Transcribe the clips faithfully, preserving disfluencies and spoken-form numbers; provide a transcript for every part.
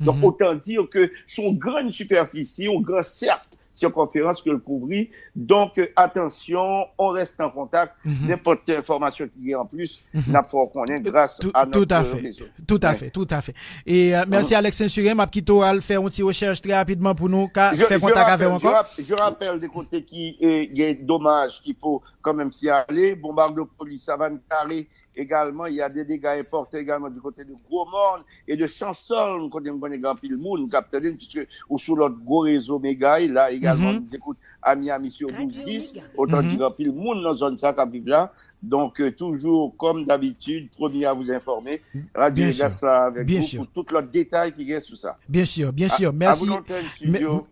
Donk, otan dir ke se yon grann sipèfisi, yon gran sèk sikonferans ke l kouvri. Donk, atansyon, on reste en contact. Nenpòt enfòmasyon ki gen anplis, n ap fè w konnen gras a nòt rezo. Tout à fait, tout à fait. E euh, mèsi Alex Saint-Surin, m ap kite w al fè yon ti rechèch trè rapidman pou nou ka fè kontak avè w ankò. Je rappelle de kote ki euh, gen domaj ki fo kanmenm siyale, Bonbardopoli, Savann Kare, également, il y a des dégâts importants également du côté de Gros-Morne et de Chansol, kote m konnen gen anpil moun k ap tande m, puisque ou sou lòt gwo rezo Mega, e la également, nou écoute à Miami sur douze dix, otan di gen anpil moun nan zòn sa k ap viv la. Donk, euh, toujours, comme d'habitude, premier à vous informer. Radio Vegas la avec vous pour tout lòt detay ki gen sou sa. Bien sûr, bien sûr.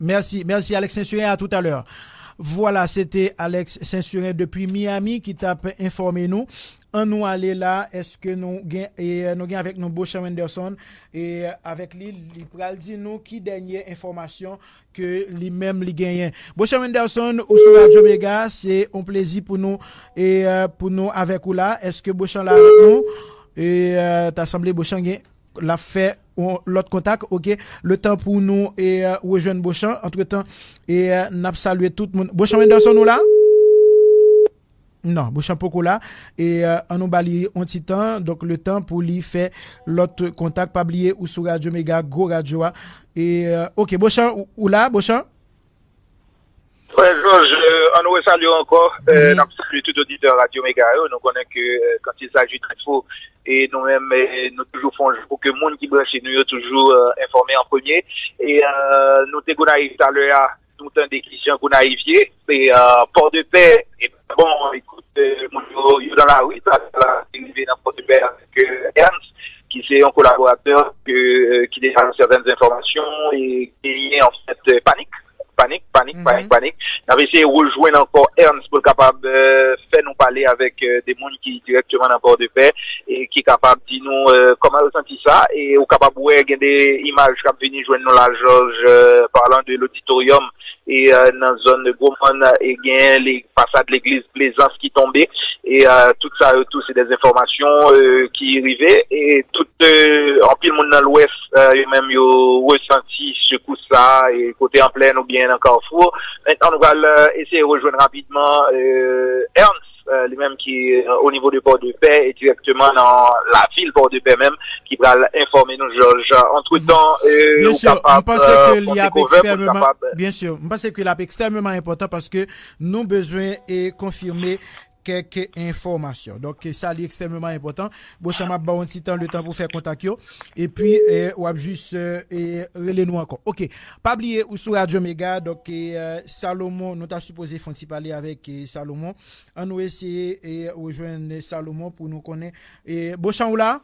Merci, merci Alex Saint-Surin, à tout à l'heure. Voilà, c'était Alex Saint-Surin depuis Miami ki t ap enfòme nou. An nou ale la, èske nou gen, e, nou gen avèk nou Beauchamp Wenderson, e avèk li, li pral di nou ki dènye enfòmasyon ke li menm li genyen. Beauchamp Wenderson, ou sou Radio Mega, se yon plezi pou nou, e, e, pou nou avèk ou la. Èske Beauchamp la avèk nou? E, e, ta sanble Beauchamp gen, l ap fè yon lòt kontak, ok. Letan pou nou, e, e, rejwenn Beauchamp, antretan, e, e, n ap salye tout moun. Beauchamp Wenderson, ou la? Non, Beauchamp poko la. E euh, an nou ba li yon ti tan, donk le tan pou li fè lòt kontak. Pa bliye ou sou Radio Mega, gwo radyo a. E euh, ok, Beauchamp, ou, ou la, Beauchamp? Frè Jòj, euh, an nou resalye w ankò. Euh, n ap salye tout oditè Radio Mega yo. Nou konnen ke euh, quand il s'agit d'info, e nou menm, e nou toujou fè yon jou pou ke moun ki branche nou yo toujou euh, enfòme an premye. E euh, nou te Gonayiv talè a, nou tande kijan Gonayiv ye, e euh, Pòdepè, e bon, ekout, euh, moun yo, yo nan lari, sa la, se rive nan Pòdepè avèk euh, Ernst, ki se yon kolaboratè ke, euh, ki deja nan sètèn enfòmasyon e genyen, anfèt, euh, panik. Panik, panik, panik, panik. N ap eseye rejwenn ankò Ernst pou l kapab euh, fè nou pale avèk euh, de moun ki dirèkteman nan Pòdepè e ki kapab di nou euh, kòman yo santi sa. E ou kapab wè gen de imaj k ap vini jwenn nou la, Jòj, euh, parlant de l'auditorium, e euh, nan zòn Gwomòn, e gen le, fasad legliz Plezans ki tonbe. E euh, tout sa yo tou se de enfòmasyon euh, ki rive. E tout euh, anpil moun nan Lwès, euh, yo menm yo resanti sekous sa, e kote an plèn oubyen nan kafou. Mentnan nou pral euh, eseye rejwenn rapidman euh, Ernst, euh, li menm ki euh, o nivo de Pòdepè e dirèkteman nan lavil Pòdepè menm, ki pral enfòme nou, Jòj. Antretan, euh, ou kapab euh, konte kòvè pou n kapab. Bien sûr, m panse ke l ap ekstrèmeman enpòtan paske nou bezwen e konfime kèk enfòmasyon. Donk, sa li ekstrèmeman enpòtan. Beauchamp ap ba w yon ti tan, le tan pou fè kontak yo. Epi, e, w ap jis e, e, rele nou ankò. Ok. Pa bliye, ou sou Radio Mega. Donk, e, e, Salomon, nou ta sipoze fè yon ti pale avèk e, Salomon. An nou eseye e, rejwenn Salomon pou nou konnen. E, Beauchamp, ou la?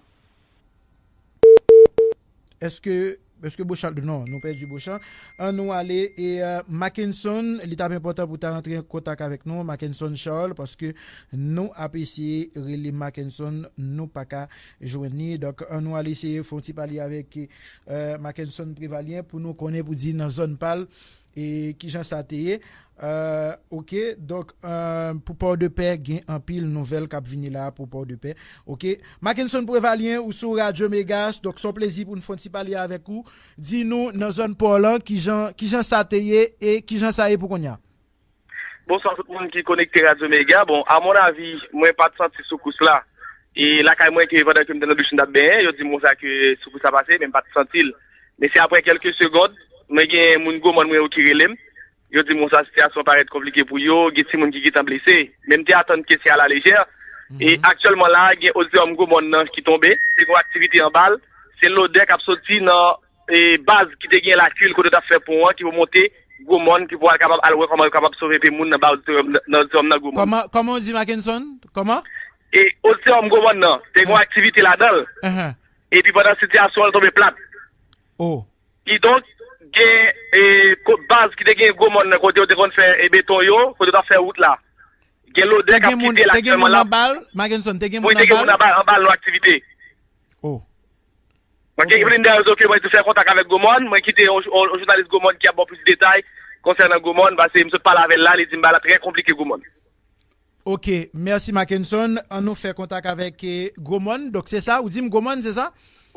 Èske, èske Beauchamp, non, nou pèdi Beauchamp. An nou ale e euh, Mackenson, li t ap enpòtan pou ta rantre an kontak avèk nou, Mackenson Charles, paske nou ap eseye rele Mackenson, nou pa ka jwenn li. Donk, an nou ale eseye fè yon ti pale avèk euh, Mackenson Prévalien pou nou konnen pou di nan zòn pa l e kijan sa te ye. Euh, ok, donk euh, pou Pòdepè, gen anpil nouvèl k ap vini la pou Pòdepè. Ok, Mackenson Prévalien, ou sou Radio Megas, donk se yon plezi pou n fè yon ti pale avèk ou. Di nou, nan zòn pa w lan, kijan, kijan sa te ye e kijan sa ye pou kounye a? Bonswa tout moun ki konekte Radio Mega. Bon, a mon avi, mwen pa t santi soukous la. E lakay mwen ke pandan ke m te nan douch m t ap benyen, yo di m konsa ke soukous la pase, men m pa t santi l. Men se aprè kèlke segond, mwen gen moun Gwomòn mwen yo ki rele m. Yo di m konsa sitiyasyon an parèt konplike pou yo, gen timoun ki gentan blese. Men m te atann ke se alalejè. E aktyèlman la, gen oditòryòm Gwomòn nan ki tonbe. Se gen aktivite anba l. Se lodè k ap soti nan e baz ki te gen lakil kote yo t ap fè pon an, ki pou monte Gwomòn, ki pou al kapab al wè kòman yo kapab sove pe moun nan ba oditòryòm nan, nan oditòryòm nan Gwomòn. Kòman, kòman w di Mackenson? Kòman? E oditòryòm Gwomòn nan, te gen yon aktivite ladan l. Epi pandan sitiyasyon an, l tonbe plat. Oh. Kidonk, gen e, ko- baz ki te gen Gwomòn nan, kote yo te konn fè e beton yo, kote yo t ap fè wout la. Gen lodè k ap kite l aktyèlman la. Te gen moun anba l, Mackenson, te gen moun anba l? Wi, te gen moun anba l, anba l nan aktivite. Oh. Mwen gen Evelyn Darius, ok, mwen te fè kontak avèk Gwomòn, mwen kite yon, yon, yon jounalis Gwomòn ki ap ba w plis detay konsènan Gwomòn, paske m sot pale avè l la, li di m bagay la trè konplike Gwomòn. Ok, mèsi Mackenson. An nou fè kontak avèk eh, Gwomòn. Donk se sa, ou di m Gwomòn, se sa?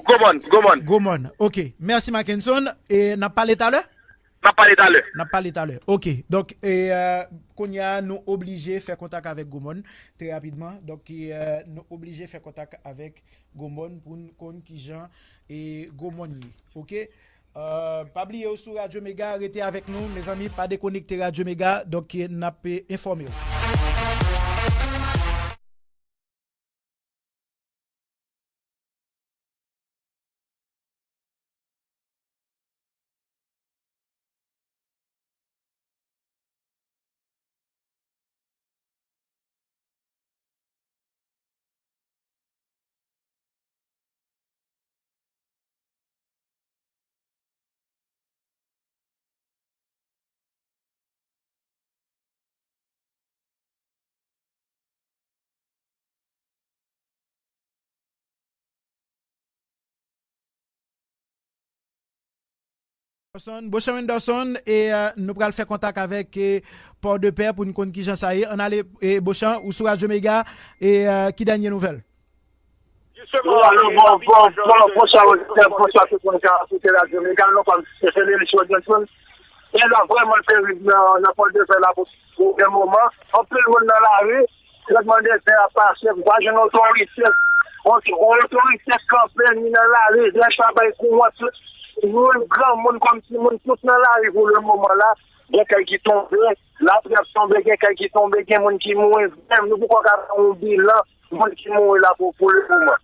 Gwomòn, Gwomòn. Gwomòn. Ok. Mèsi, Mackenson. E n ap pale talè? N ap pale talè. N ap pale talè. Ok. Donk, e, euh, kounye a, nou oblije fè kontak avèk Gwomòn trè rapidman. Donk, e, euh, nou oblije fè kontak avèk Gwomòn pou n konn kijan e Gwomòn ye. Ok? Euh, pa bliye w sou Radyo Mega, rete avèk nou, mezanmi, pa dekonekte Radyo Mega, donk, e, n ap, e, enfòme w. Anderson, Beauchamp Anderson, e, euh, nou pral fè kontak avèk, e, Pòdepè pou n konn kijan sa ye. Ann ale, e, Beauchamp, ou sou Radyo Mega, e, euh, ki dènye nouvèl? Wi, alo, bon, bon, bon, bonswa, oditè, bonswa tout moun k ap koute Radyo Mega, non pa m se Federico Johnson. E la vrèman terib nan, nan Pòdepè la pou, pou le moman. Anpil moun nan lari, tretman de tè ap pase, pa jwenn otorite. On, on otorite kanpe, ni nan lari, lè sa bay kouran, tout moun, granmoun kòm timoun, tout nan lari pou le moman la. Gen kay ki tonbe, lapli ap tonbe, gen kay ki tonbe, gen moun ki mouri. Menm nou poko ka fè yon bilan moun ki mouri la pou, pou le moman.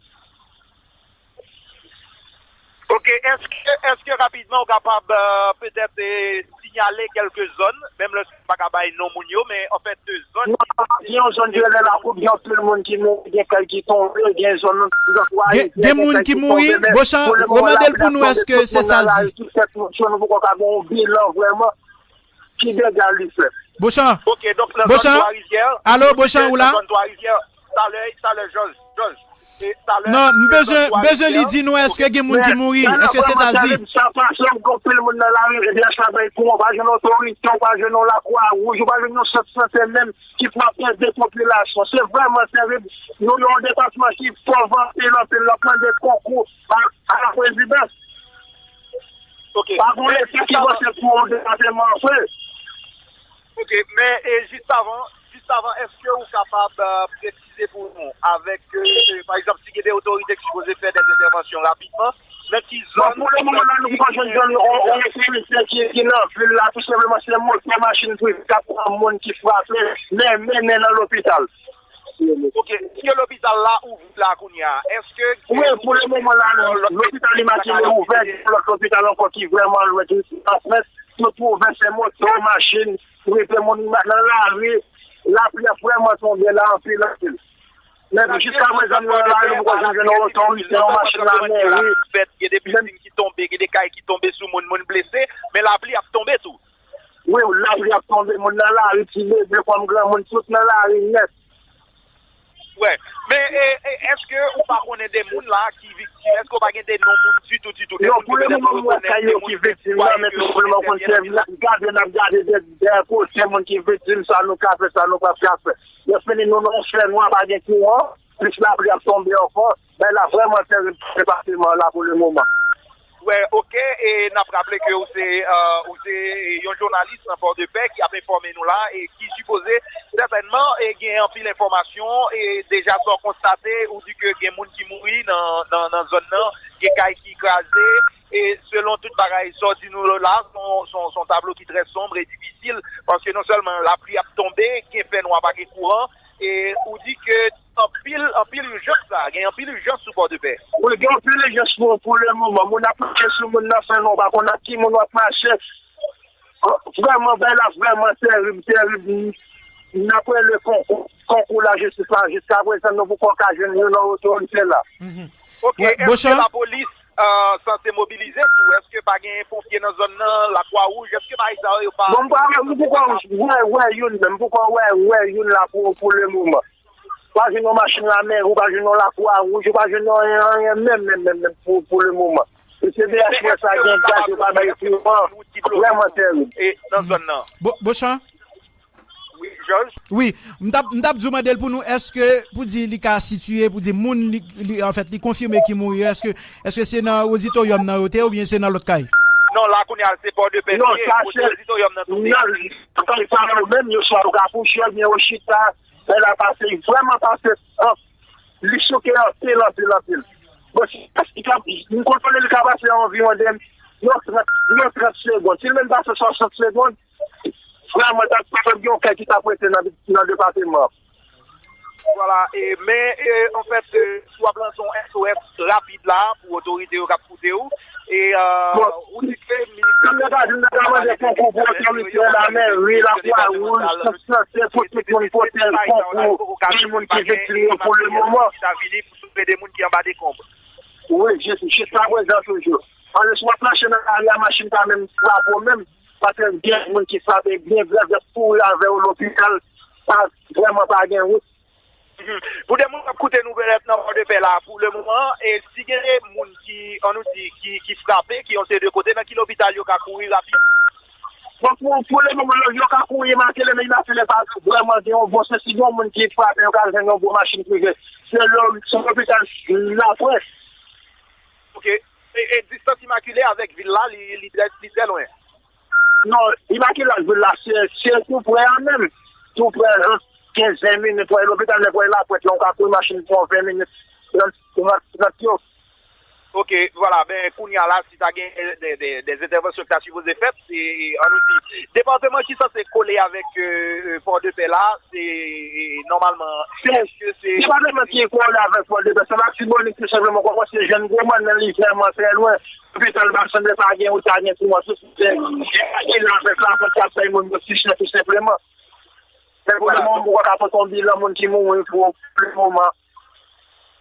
Ok, èske, èske rapidman ou kapab, euh, petèt, eh, sinyale kèlke zòn, menm lè si w pa ka bay non moun yo, men anfèt, zòn ki... Non, gen yon zòn ki rele Lakoup, gen anpil moun ki mouri, gen kay ki tonbe, gen zòn nan Zantwari, gen, gen moun ki mouri, Beauchamp, remande l pou nou, èske se sa l di? Tout tèt moun cho, nou poko ka gen yon bilan vrèman. Ki dega li fè? Beauchamp. Ok, donk nan zòn Twa Rivyè, alo, Beauchamp, ou la? Nan zòn Twa Rivyè, talè, talè, Jòj, Jòj. E talè, non, m bezwen, m bezwen li di nou, èske gen moun ki mouri? Èske se sa l di? Sa pase, anpil moun nan lari, ebyen, sa bay kouran, ou pa jwenn otorite, ou pa jwenn yon Lakwa Wouj, ou pa jwenn yon sant sante menm ki frape de popilasyon. Se vrèman terib. Nou nan yon depatman ki pòv anpil, anpil, n ap mande konkou a, a la prezidans. Ok. Pa gen Leta ki panse pou yon depatman vre. Ok, men, e, jis avan, jis avan, èske ou kapab, euh, presize pou nou, avèk, euh, pa egzanp, si gen de otorite ki sipoze fè de entèvansyon rapidman, nan ki zòn... Bon, pou le moman la, nou poko jwenn, jwenn yon, yon otorite ki, ki nan vil la, tou senpleman, se moto, machin prive k ap pran moun ki frape, men mennen nan lopital. Ok, èske lopital la ouvri la kounye a? Èske... Wi, pou le moman la, lopital Imakile ouvè, gen lòt lopital ankò ki vrèman lwen, ki transmèt tout pwovens, se moto, machin, rive moun nan lari, lapli ap vrèman tonbe la anpil, anpil. Men jiska prezan, nou nan lari, nou poko jwenn yon otorite, yon machin lameri. Gen de bilding ki tonbe, gen de kay ki tonbe sou moun, moun blese, men lapli ap tonbe tou. Wi, lapli ap tonbe, moun nan lari, ti bebe kòm granmoun, tout nan lari nèt. Wè. Men, e, e, èske ou pa konnen de moun la ki viktim? Èske ou pa gen de non moun ditou, ditou? Non, pou le moman, m wè kay yo ki viktim nan, men pou le moman, konn se n ap gade, n ap gade de, de kote moun ki viktim, sa nou ka fè, sa nou p ap ka fè. Yo fini nou nan fè nwa, pa gen kouran, plis lapli ap tonbe ankò. Bagay la vrèman terib nan depatman la pou le moman. Wè, ok, e n ap raple ke ou se, euh, ou se yon jounalis nan Pòdepè ki ap enfòme nou la e ki sipoze sètènman, e gen anpil enfòmasyon, e deja sa w konstate, ou di ke gen moun ki mouri nan, nan, nan zòn nan, gen kay ki kraze, e selon tout bagay sa w di nou la, se yon, se yon, se yon tablo ki trè sonb e difisil, paske non sèlman lapli ap tonbe, gen fè nwa, pa gen kouran, e ou di ke anpil, anpil ijans la, gen anpil ijans sou Pòdepè. Wi, gen anpil ijans pou, pou le moman. Moun ap mache sou moun nan fè nwa, ou pa konn ak ki moun w ap mache. Vrèman, bagay la vrèman terib, terib. N ap rele konkou, konkou lajistis la. Jiska prezan, nou poko ka jwenn youn nan otorite la. Ok, èske lapolis, euh, sanse mobilize tou? Èske pa gen ponpye nan zòn nan, Lakwa Wouj? Èske bagay sa yo pa... Bon, m pa, m poko wè, wè youn menm, m poko wè, wè youn la pou, pou le moman. Pa jwenn yon machin lameri, ou pa jwenn yon Lakwa Wouj, ou pa jwenn yon anyen, anyen, menm, menm, menm, menm, pou, pou le moman. E se de espwa sa gen gaz, yo pa bay kouran. Vrèman terib. E nan zòn nan. Bo-, Bochan? Wi, Jòj? Wi, m t ap, m t ap di w mande l pou nou, èske, pou di li ka sitiye, pou di moun li, li, anfèt, li konfime ki mouri yo, èske, èske se nan ozitoryòm nan yo te ye oubyen se nan lòt kay? Non, la kounye a se Pòdepè li ye, kote ozitoryòm nan tou te ye. Non, sa se nan kay sa yo menm, yo swa yo ka kouche, oubyen yo chita, lè la pase, vrèman pase, an, li souke anpil, anpil, anpil. Bon, si, si ka, m kontwole li ka pase anviwon de, yon trant, yon trant segonn. Si l menm pase swasant segonn, vrèman, ta, ta fè gen yon kay ki t ap rete nan, nan depatman an. Vwala, e, men, e, anfèt, e, si w ap lanse yon S O S rapid la pou otorite yo k ap koute w, e, e, ou di ke ministè. Kòm nèg la di, nèg la mande konkou pou otorite, lamèri, Lakwawouj, sant sante, pou tout moun pote l konkou, gen moun ki viktim yo pou lemoman. Ki ta vini pou sove de moun ki anba dekonb. Wi, jis, jiska prezan toujou. Ann, si w ap mache nan lari a, machin pa menm frape w menm, paske gen moun ki frape byen grav, y ap kouri avè w lopital, pa, vrèman pa gen wout. Mhm. Pou de moun k ap koute nou petèt nan Pòdepè la, pou lemoman, e si gen de moun ki, ann nou di, ki, ki frape, ki yon seri de kote, nan ki lopital yo ka kouri rapid? Bon, pou, pou lemoman, yo, yo ka kouri Matèlè, men Matèlè pa vrèman gen yon bon, se si gen yon moun ki frape, yo ka jwenn yon bon machin prive. Se lo-, se lopital Laprès. Ok. E, e distans Imakile avèk vil la, li, li trè, li trè lwen? Non, Imakile ak vil la, se, se tou prè a menm. Tou prè, ant kenz ven minit, pou al lopital, men pou al Laprès, la, ou ka kouri machin pou ven minit, trant, trant, trant yo. Ok, vwala, ben, kounye a la, si ta gen de, de, de entèvansyon ki ta sipoze fèt, se, ann nou di, depatman ki sanse kole avèk, e, e, Pòdepè la, se, e, nòmalman, èske se depatman ki kole avèk Pòdepè, se Latibonit, tou senpleman, kòman se jèn gwo mòn, men li vrèman trè lwen. Lopital pa sanble pa gen, ou ta gen kouran sou site. E pa gen la avèk la, fòk y ap bay moun yo sisyon, tou senpleman. Men pou lemoman, m poko ka pote yon bilan moun ki mouri pou, pou lemoman.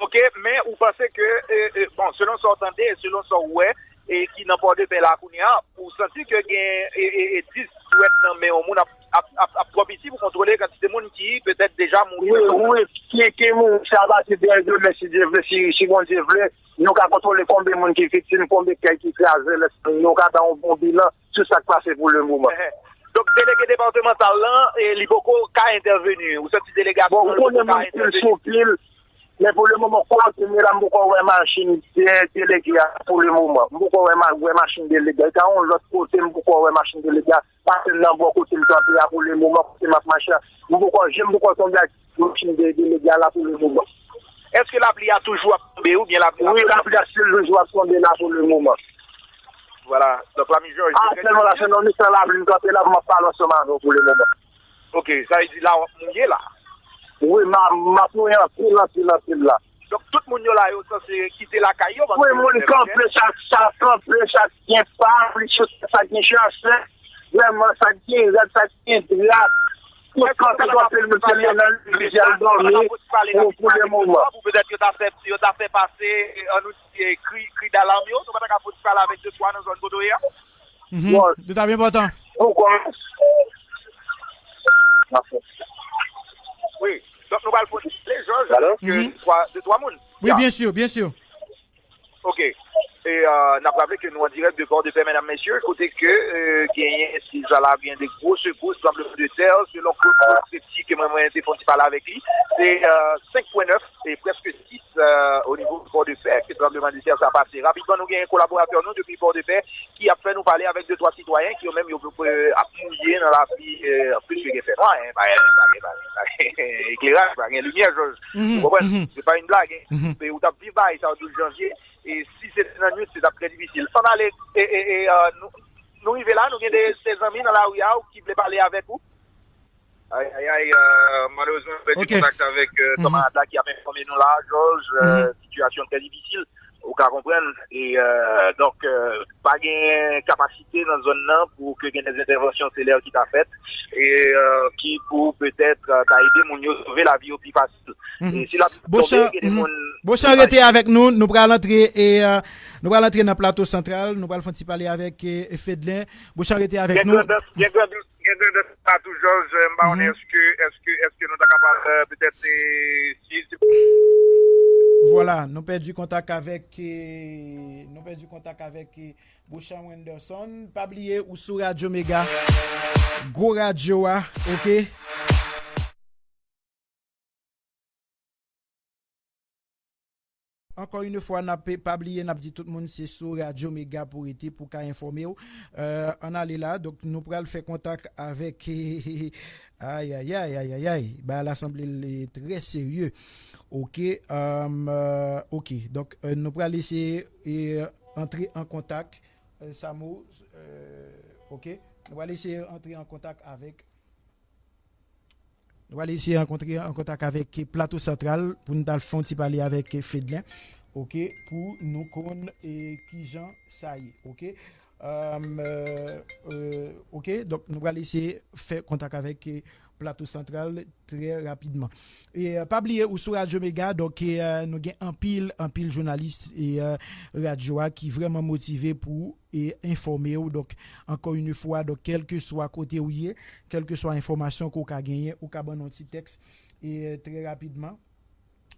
Ok, men ou panse ke, e, e, bon, selon sa w tande, selon sa w wè, e ki nan Pòdepè la kounye a, ou santi ke gen, e, e, e dis dwèt nan men yon moun ap, ap, ap, ap twò piti pou kontwole kantite moun ki petèt deja mouri nan zòn nan? Wi, wi, ki, ki mouri, se apati de demen, si Dye vle, si, si Bondye vle, nou ka kontwole konbyen moun ki viktim, konbyen kay ki kraze, lè nou ka ba yon bon bilan sou sa k pase pou lemoman. Ehè. Donk, delege depatmantal lan, e, li poko ka entèveni. Ou santi delegasyon an poko ka entèveni? Bon, ou konnen moun pil sou pil, men pou lemoman, kote m ye la, m poko wè machin de, delege a pou lemoman. M poko wè ma-, wè machin delege a. Li ta yon lòt kote, m poko wè machin delege a pase nan bò kote m kanpe a pou lemoman, kote m ap mache a. M poko, je m poko tonbe ak machin de, delege a la pou lemoman. Èske lapli a toujou ap tonbe oubyen lapli a... Wi, lapli a still toujou ap tonbe la pou lemoman. Vwala. Donk, Lami Jòj, a, sèlman la, se nan mitan lapli m kanpe la, m ap pale ansanm avè w pou lemoman. Ok, sa vle di la, w ap mouye la? Wi, m a, m ap mouye anpil, anpil, anpil la. Donk, tout moun yo la, yo sanse kite lakay yo, paske... Wi, moun kanpe, sa, sa kanpe, sa gen pa, plis yo, sa gen chase. Vrèman, sa gen rad, sa gen dra. Tout kanpe, kanpe, moun se nan legliz, y al dòmi pou, pou lemoman. Pou petèt yo ta fè, yo ta fè pase, e, ann nou di, e, kri, kri dalam yo. Nou pa ta ka fouti pale avèk de twa nan zòn kote w ye a? Mhm. Bon. Tout à fait important. Poukò? Wi. Donk, nou pral fouti pale, Jòj, avèk, e, de twa, de twa moun. Wi, byen si, byen si. Ok. E, e, n ap raple ke nou an dirèk de Pòdepè, medam, mesye, kote ke, e, genyen deja la, genyen de gwo sekous, tranbleman de tè, selon Claude Septi, ke mwen, mwen te fè yon ti pale avèk li, se, e, senk pwen nèf e prèske sis, e, o nivo de Pòdepè, ke tranbleman de tè sa pase. Rapidman, nou genyen kolaboratè nou depi Pòdepè ki ap fè nou pale avèk de twa sitwayen ki yo menm yo, e, ap mouye nan lapli, e, anplis yo gen fènwa, en, pa gen, pa gen, pa gen, pa gen ekleraj, pa gen limyè, Jòj. Ou konprann? Se pa yon blag, en. E ou t ap viv bagay sa yo douz janvye, e si se te nan nwit, se t ap trè difisil. Ann ale, e, e, e, e, nou, nou rive la, nou gen de, de zanmi nan lari a ki vle pale avèk ou. Ay, ay, ay, e, malerezman, nou pèdi kontak avèk, e, kanmarad la ki ap enfòme nou la, Jòj, e, sitiyasyon trè difisil, ou ka konprann. E, e, donk, e, pa gen kapasite nan zòn nan pou ke gen de entèvansyon selè ki ta fèt, e, e, ki pou petèt, e, ta ede moun yo sove lavi yo pi fasil. E si lapli ap tonbe, gen de moun... Bochan, rete avèk nou, nou pral antre, e, e, nou pral antre nan Plato Santral, nou pral fè yon ti pale avèk, e, Fedlen. Bochan, rete avèk nou. Gen grandans, gen grandans la tou, Jòj, e, m pa konnen èske, èske, èske nou ta kapab, e, petèt, e, si, si... Vwala, nou pèdi kontak avèk, e, nou pèdi kontak avèk, e, Bochan Wenderson, pa bliye ou sou Radyo Mega, gwo radyo a, ok? Ankò yon fwa, n ap pa bliye, n ap di tout moun se sou Radyo Mega pou rete, pou ka enfòme w. Euh, ann ale la, donk nou pral fè kontak avèk, ayayay, ayayay, bagay la sanble l trè serye. Ok, euh, ok, donk euh, nou pral eseye euh, antre an kontak, euh, Samo, euh, ok, nou pral eseye antre an kontak avèk Nou pral eseye rankontre an kontak avèk Plato Santral pou n t al fè yon ti pale avèk Fedlen, ok, pou nou konn e, kijan sa ye, ok. Euh, euh, ok, donk nou pral eseye fè kontak avèk Plato Santral trè rapidman. E euh, pa bliye, ou sou Radyo Mega, donk e, euh, nou gen anpil, anpil jounalis e euh, radyo a ki vrèman motive pou e enfòme w. Donk, ankò yon fwa, donk, kèlkeswa kote w ye, kèlkeswa enfòmasyon ke w ka genyen, ou ka ban nou ti tèks e trè rapidman.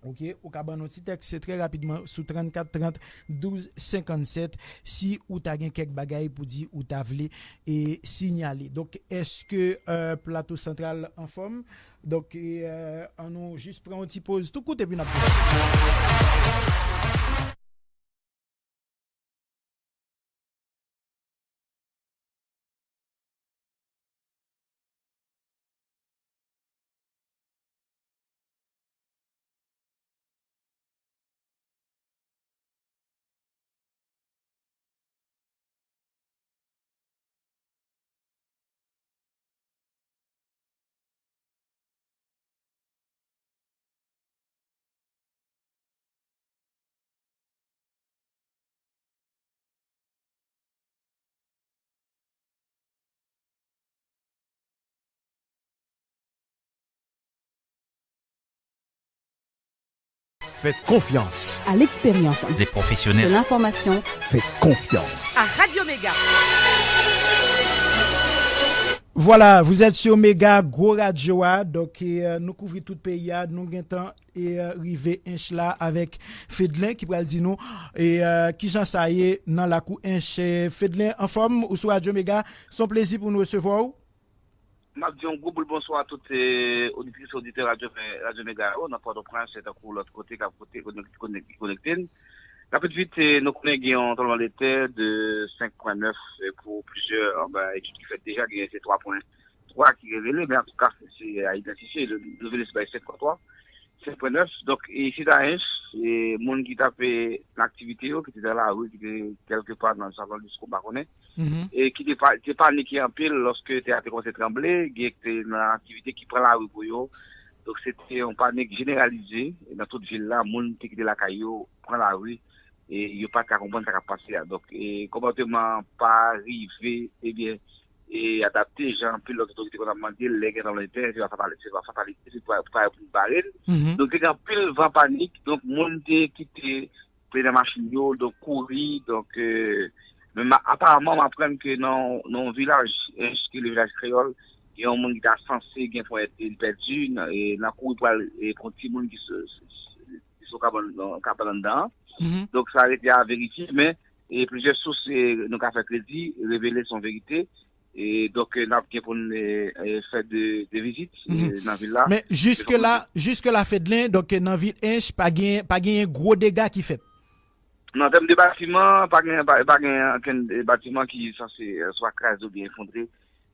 Ok, ou ka ban nou ti tèks trè rapidman sou trannkat trant douz senkannsèt si ou ta gen kèk bagay pou di ou ta vle e sinyale. Donk, èske euh, Plato Santral anfòm? Donk, e, euh, ann nou jis pran yon ti poz tou kout epi n ap Fè konfyans à l'expérience des professionnels de l'information. Fè konfyans à Radio Mega. Voilà, vous êtes sur Mega, gwo radyo a. Donk, e, euh, nou kouvri tout peyi a. Nou gentan e euh, rive Ench la avèk Fedlen ki pral di nou e euh, kijan sa ye nan lakou Ench. E, Fedlen, anfòm, ou sou Radyo Mega, se yon plezi pou nou resevwa w. M ap di yon gwo boul bonswa a tout e, oditris e oditè Radyo, Radyo Mega yo nan Pòtoprens e tankou lòt kote k ap kote konek- konek- ki konekte n. Rapid vit, e, nou konnen gen yon tranblemanntè de senk pwen nèf e, pou plizyè anba etid ki fèt deja, gen se twa pwen twa ki revele, men antouka se a idantifye, revele se bay senk pwen twa, senk pwen nèf. Donk, e, isit a Ench, e, moun ki t ap e, nan aktivite yo, ki te nan lari, ki te kèlkepa nan San Francisco, m pa konnen, e ki te, pa, te panike anpil lòske tè a te kòmanse tranble, gen ki te nan aktivite ki pran lari pou yo. Donk, se te yon panik jeneralize nan tout vil la. Moun te kite lakay yo, pran lari, e yo pa t ka konprann sa k ap pase a. Donk, e, konpòteman an pa rive, ebyen, e adapte jan anpil lòt otorite konn ap mande l, lè gen tranblemanntè, se pa fè pale, se pa fè pale, se pa, pa pou bare l. Donk, te gen anpil van panik, donk moun te kite plen nan machin yo, donk kouri, donk, e, men ma- aparaman, m aprann ke nan, nan yon vilaj, Ench, ki le vilaj kreyòl, gen yon moun ki ta sanse gen ponyèt li pèdi, nan, e, nan kouri pral e, pran timoun ki sou, ki sou kabann, nan kabann anndan an. Donk, sa rete a verifye, men e, plizyè sous e, nou ka fè kredi, revele se yon verite. E, donk, e, n ap gen pou n e, e, fè de, de vizit e, nan vil la. Men jiske la, jiske la, Fedlen, donk, e, nan vil Ench, pa gen, pa genyen gwo dega ki fèt? Nan tèm de batiman, pa gen, pa, pa gen ankenn e, batiman ki sanse e, swa kraze oubyen efondre,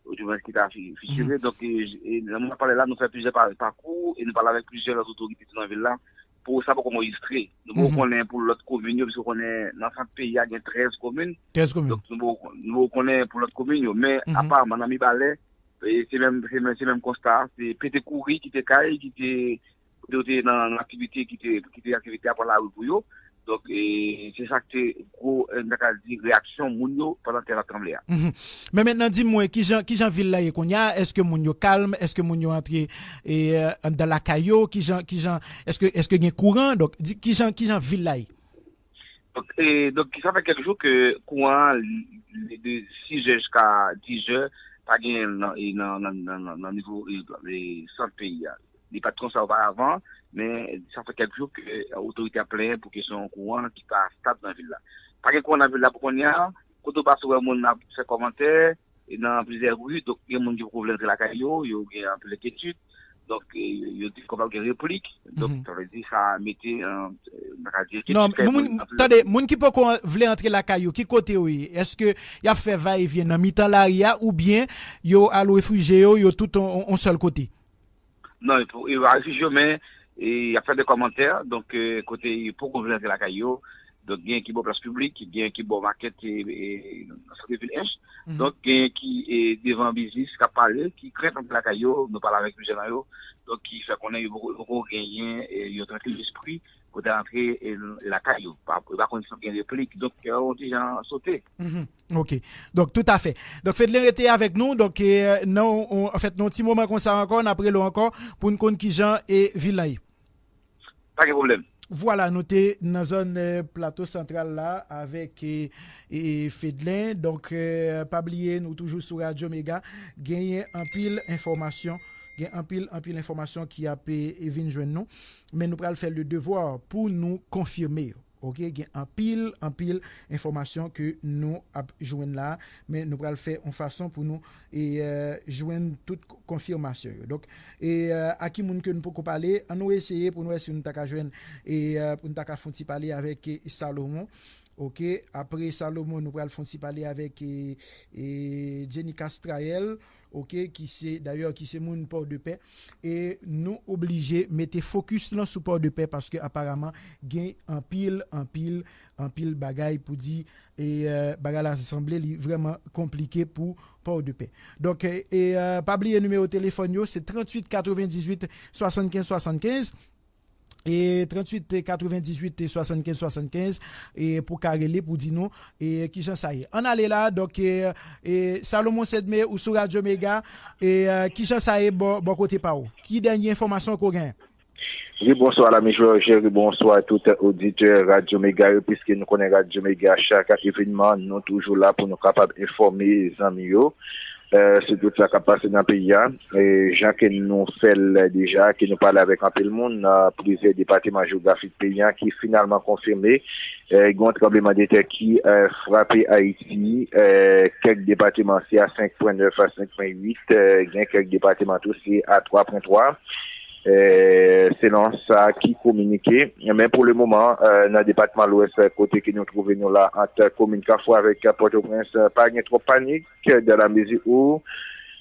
oudimwens ki ta fi- fisyire. Donk, e, e, nan moman n ap pale la, nou fè plizyè pa- pakou e nou pale avèk plizyè lòt otorite tou nan vil la pou sa poko anrejistre. Nou poko konnen pou lòt komin yo, piske w konnen nan sant peyi a gen trèz komin. Trèz komin. Donk, nou poko, nou poko konnen pou lòt komin yo. Men, aparaman, nan Mibalè, e, se menm, se menm, se menm konsta a, se pete kouri, kite kay, kite kote yo te nan, nan aktivite, kite, kite aktivite a pran lari pou yo. Donk, e, se sa k te gwo, e, n ta ka di, reyaksyon moun yo pandan tè a t ap tranble a. Men mentnan, di m, mwen, kijan, kijan vil la ye kounye a? Èske moun yo kalm? Èske moun yo antre e, anndan lakay yo? Kijan, kijan, èske, èske gen kouran? Donk, di, kijan, kijan vil la ye? Donk, e, donk, sa fè kèk jou ke kouran an, li, li de sizè jiska dizè, pa genyen l nan, e, nan, nan, nan, nan, nan nivo e, e, sant peyi a. Li pa t konsa oparavan, men sa fè kèk jou ke otorite ap plenyen pou kesyon kouran ki pa stab nan vil la. Pa gen kouran nan vil la pou kounye a. Kote w pase w wè moun ap fè kòmantè e nan plizyè ri, donk gen moun ki poko vle antre lakay yo, yo gen anpil enkyetid. Donk, e, yo di kapab gen replik. Donk, sa vle di sa mete, e, n ka di, non, men moun, tande, moun ki poko vle antre lakay yo, ki kote yo ye? Èske y ap fè va e vyen nan mitan lari a, oubyen yo al refijye yo, yo tout on, on, on sèl kote? Non, yo, yo al refijye yo, men, e, y ap fè de kòmantè, donk, e, kote yo poko vle antre lakay yo, donk, gen ki bò plas piblik, gen ki bò makèt, e, e, nan sant vil Ench. Donk, gen ki, e, devan biznis k ap pale, ki krent antre lakay yo, nou pale avèk plizyè nan yo, donk, ki fè konnen yo poko, poko genyen, e, yon trankil lespri pou ta antre, e, lakay yo. Pa, yo pa konn si gen replik, donk, yo yon ti jan sote. Ok. Donk, toutafè. Donk, Fedlen rete avèk nou. Donk, e, nan, on, anfèt, nan yon ti moman konsa ankò, n ap rele w ankò pou n konn kijan, e, vil lan ye. Pa gen pwoblèm. Vwala, nou te nan zòn, e, Plato Santral la avèk, e, e, Fedlen. Donk, e, pa bliye, nou toujou sou Radyo Mega. Genyen anpil enfòmasyon. Gen anpil, anpil enfòmasyon ki ap, e, e, vin jwenn nou. Men nou pral fè le devwa pou nou konfime yo. Ok, gen anpil, anpil enfòmasyon ke nou ap jwenn la, men nou pral fè yon fason pou nou, e, e, jwenn tout k-, konfimasyon yo. Donk, e, e, a ki moun ke nou poko pale, an nou eseye pou nou wè si nou ta ka jwenn, e, e, pou nou ta ka fè yon ti pale avèk, e, Salomon. Ok, apre Salomon, nou pral fè yon ti pale avèk, e, e, Jenny Castrael. Ok, ki se, dayè, ki se moun Pòdepè. E nou oblije mete fokis lan sou Pòdepè paske aparaman gen anpil, anpil, anpil bagay pou di. E, e, bagay la sanble li vrèman konplike pou Pòdepè. Donk, e, e, e, pa bliye nimewo telefòn yo, se tranntuit katrevendizuit swasannkenz swasannkenz. E tranntuit katrevendizuit swasannkenz swasannkenz, e pou ka rele pou di nou, e kijan sa ye. Ann ale la, donk, e, e Salomon Sedme ou sou Radyo Mega, e, e, kijan sa ye bò, bò kote pa ou? Ki dènye enfòmasyon ke w genyen? Wi, bonswa, Lami Jòj, wi, bonswa tout oditè Radyo Mega yo, piske nou konnen Radyo Mega, chak evenman, nou toujou la pou nou kapab enfòme zanmi yo. E, sou tout sa k ap pase nan peyi a. E, jan ke nou fè l deja, ke nou pale avèk anpil moun nan plizyè depatman jewografik peyi a ki finalman konfime, e, gen yon tranblemanntè ki, e, frape Ayiti, e, kèk depatman se a senk pwen nèf a senk pwen uit, e, gen kèk depatman tou se a twa pwen twa. E, selon sa ki kominike. Men pou le moman, e, nan depatman Lwès, kote ke nou twouve nou la, ant komin Kafou avèk Pòtoprens, e, pa gen twòp panik. Dans la mesure où,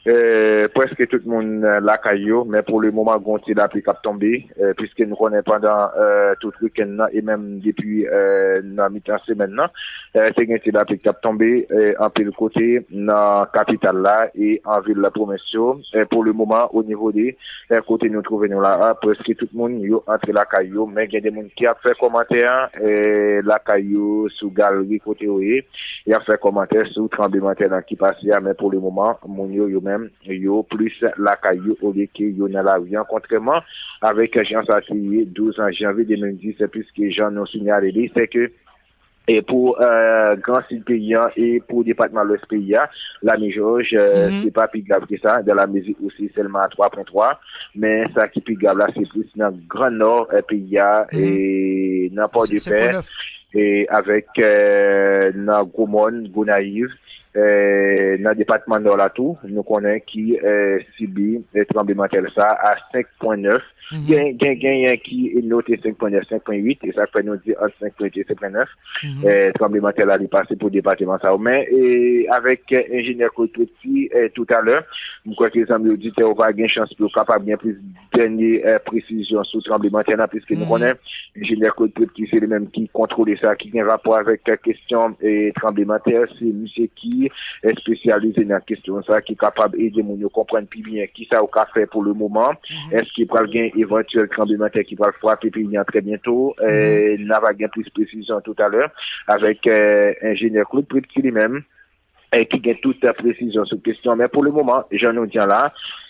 e, prèske tout moun, e, lakay yo, men pou le moman, gen yon ti lapli k ap tonbe, e, piske nou konnen pandan, e, tout wikenn nan, e menm depi, e, nan mitan semèn nan, e, te gen ti lapli k ap tonbe, e, anpil kote nan kapital la e an vil pwovens yo. E, pou le moman, o nivo de, e, kote nou twouve nou la a, prèske tout moun yo antre lakay yo, men gen de moun ki ap fè kòmantè, e, lakay yo, sou galri kote yo ye, y ap fè kòmantè sou tranblemanntè lan ki pase a, men pou le moman, moun yo, yo menm, yo plis lakay yo olye ke yo nan lari a, kontrèman avèk jan sa te ye douz janvye de mil dis, piske jan nou sinyale li, se ke, e pou, e, Gran Sid peyi a e pou depatman Lwès peyi a, Lami Jòj, e, se pa pi grav ke sa, dans la mesure où se sèlman a twa pwen twa, men sa ki pi grav la, se plis nan Gran Nò, e, peyi a, e nan Pòdepè, e avèk, e, nan Gwomòn, Gonayiv, e, nan depatman Nò la tou, nou konnen ki, e, sibi, e, tranblemanntè sa a senk pwen nèf. Gen, gen, genyen ki note senk pwen nèf, senk pwen uit, e sa k fè nou di ant senk pwen uit e senk pwen nèf. E, tranblemanntè la, li pase pou depatman sa yo. Men, e, avèk, e, enjenyè Claude Prepti, e, toutalè, m kwè ke zanmi oditè yo va gen chans pou yo kapab gen plis dènye, e, presizyon sou tranblemanntè la, piske nou konnen enjenyè Claude Prepti, se li menm ki kontwole sa ki gen rapò avèk, e, kesyon, e, tranblemanntè, se misye ki espesyalize nan kesyon sa, ki kapab ede moun yo konprann pi byen kisa yo ka fè pou le moman. Èske pral gen evantyèl tranblemanntè ki pral frape peyi a trè byento? E, n a va gen plis presizyon toutalè avèk, e, enjenyè Claude Prepti li menm, e, ki gen tout presizyon sou kesyon. Men pou le moman, jan nou di an la,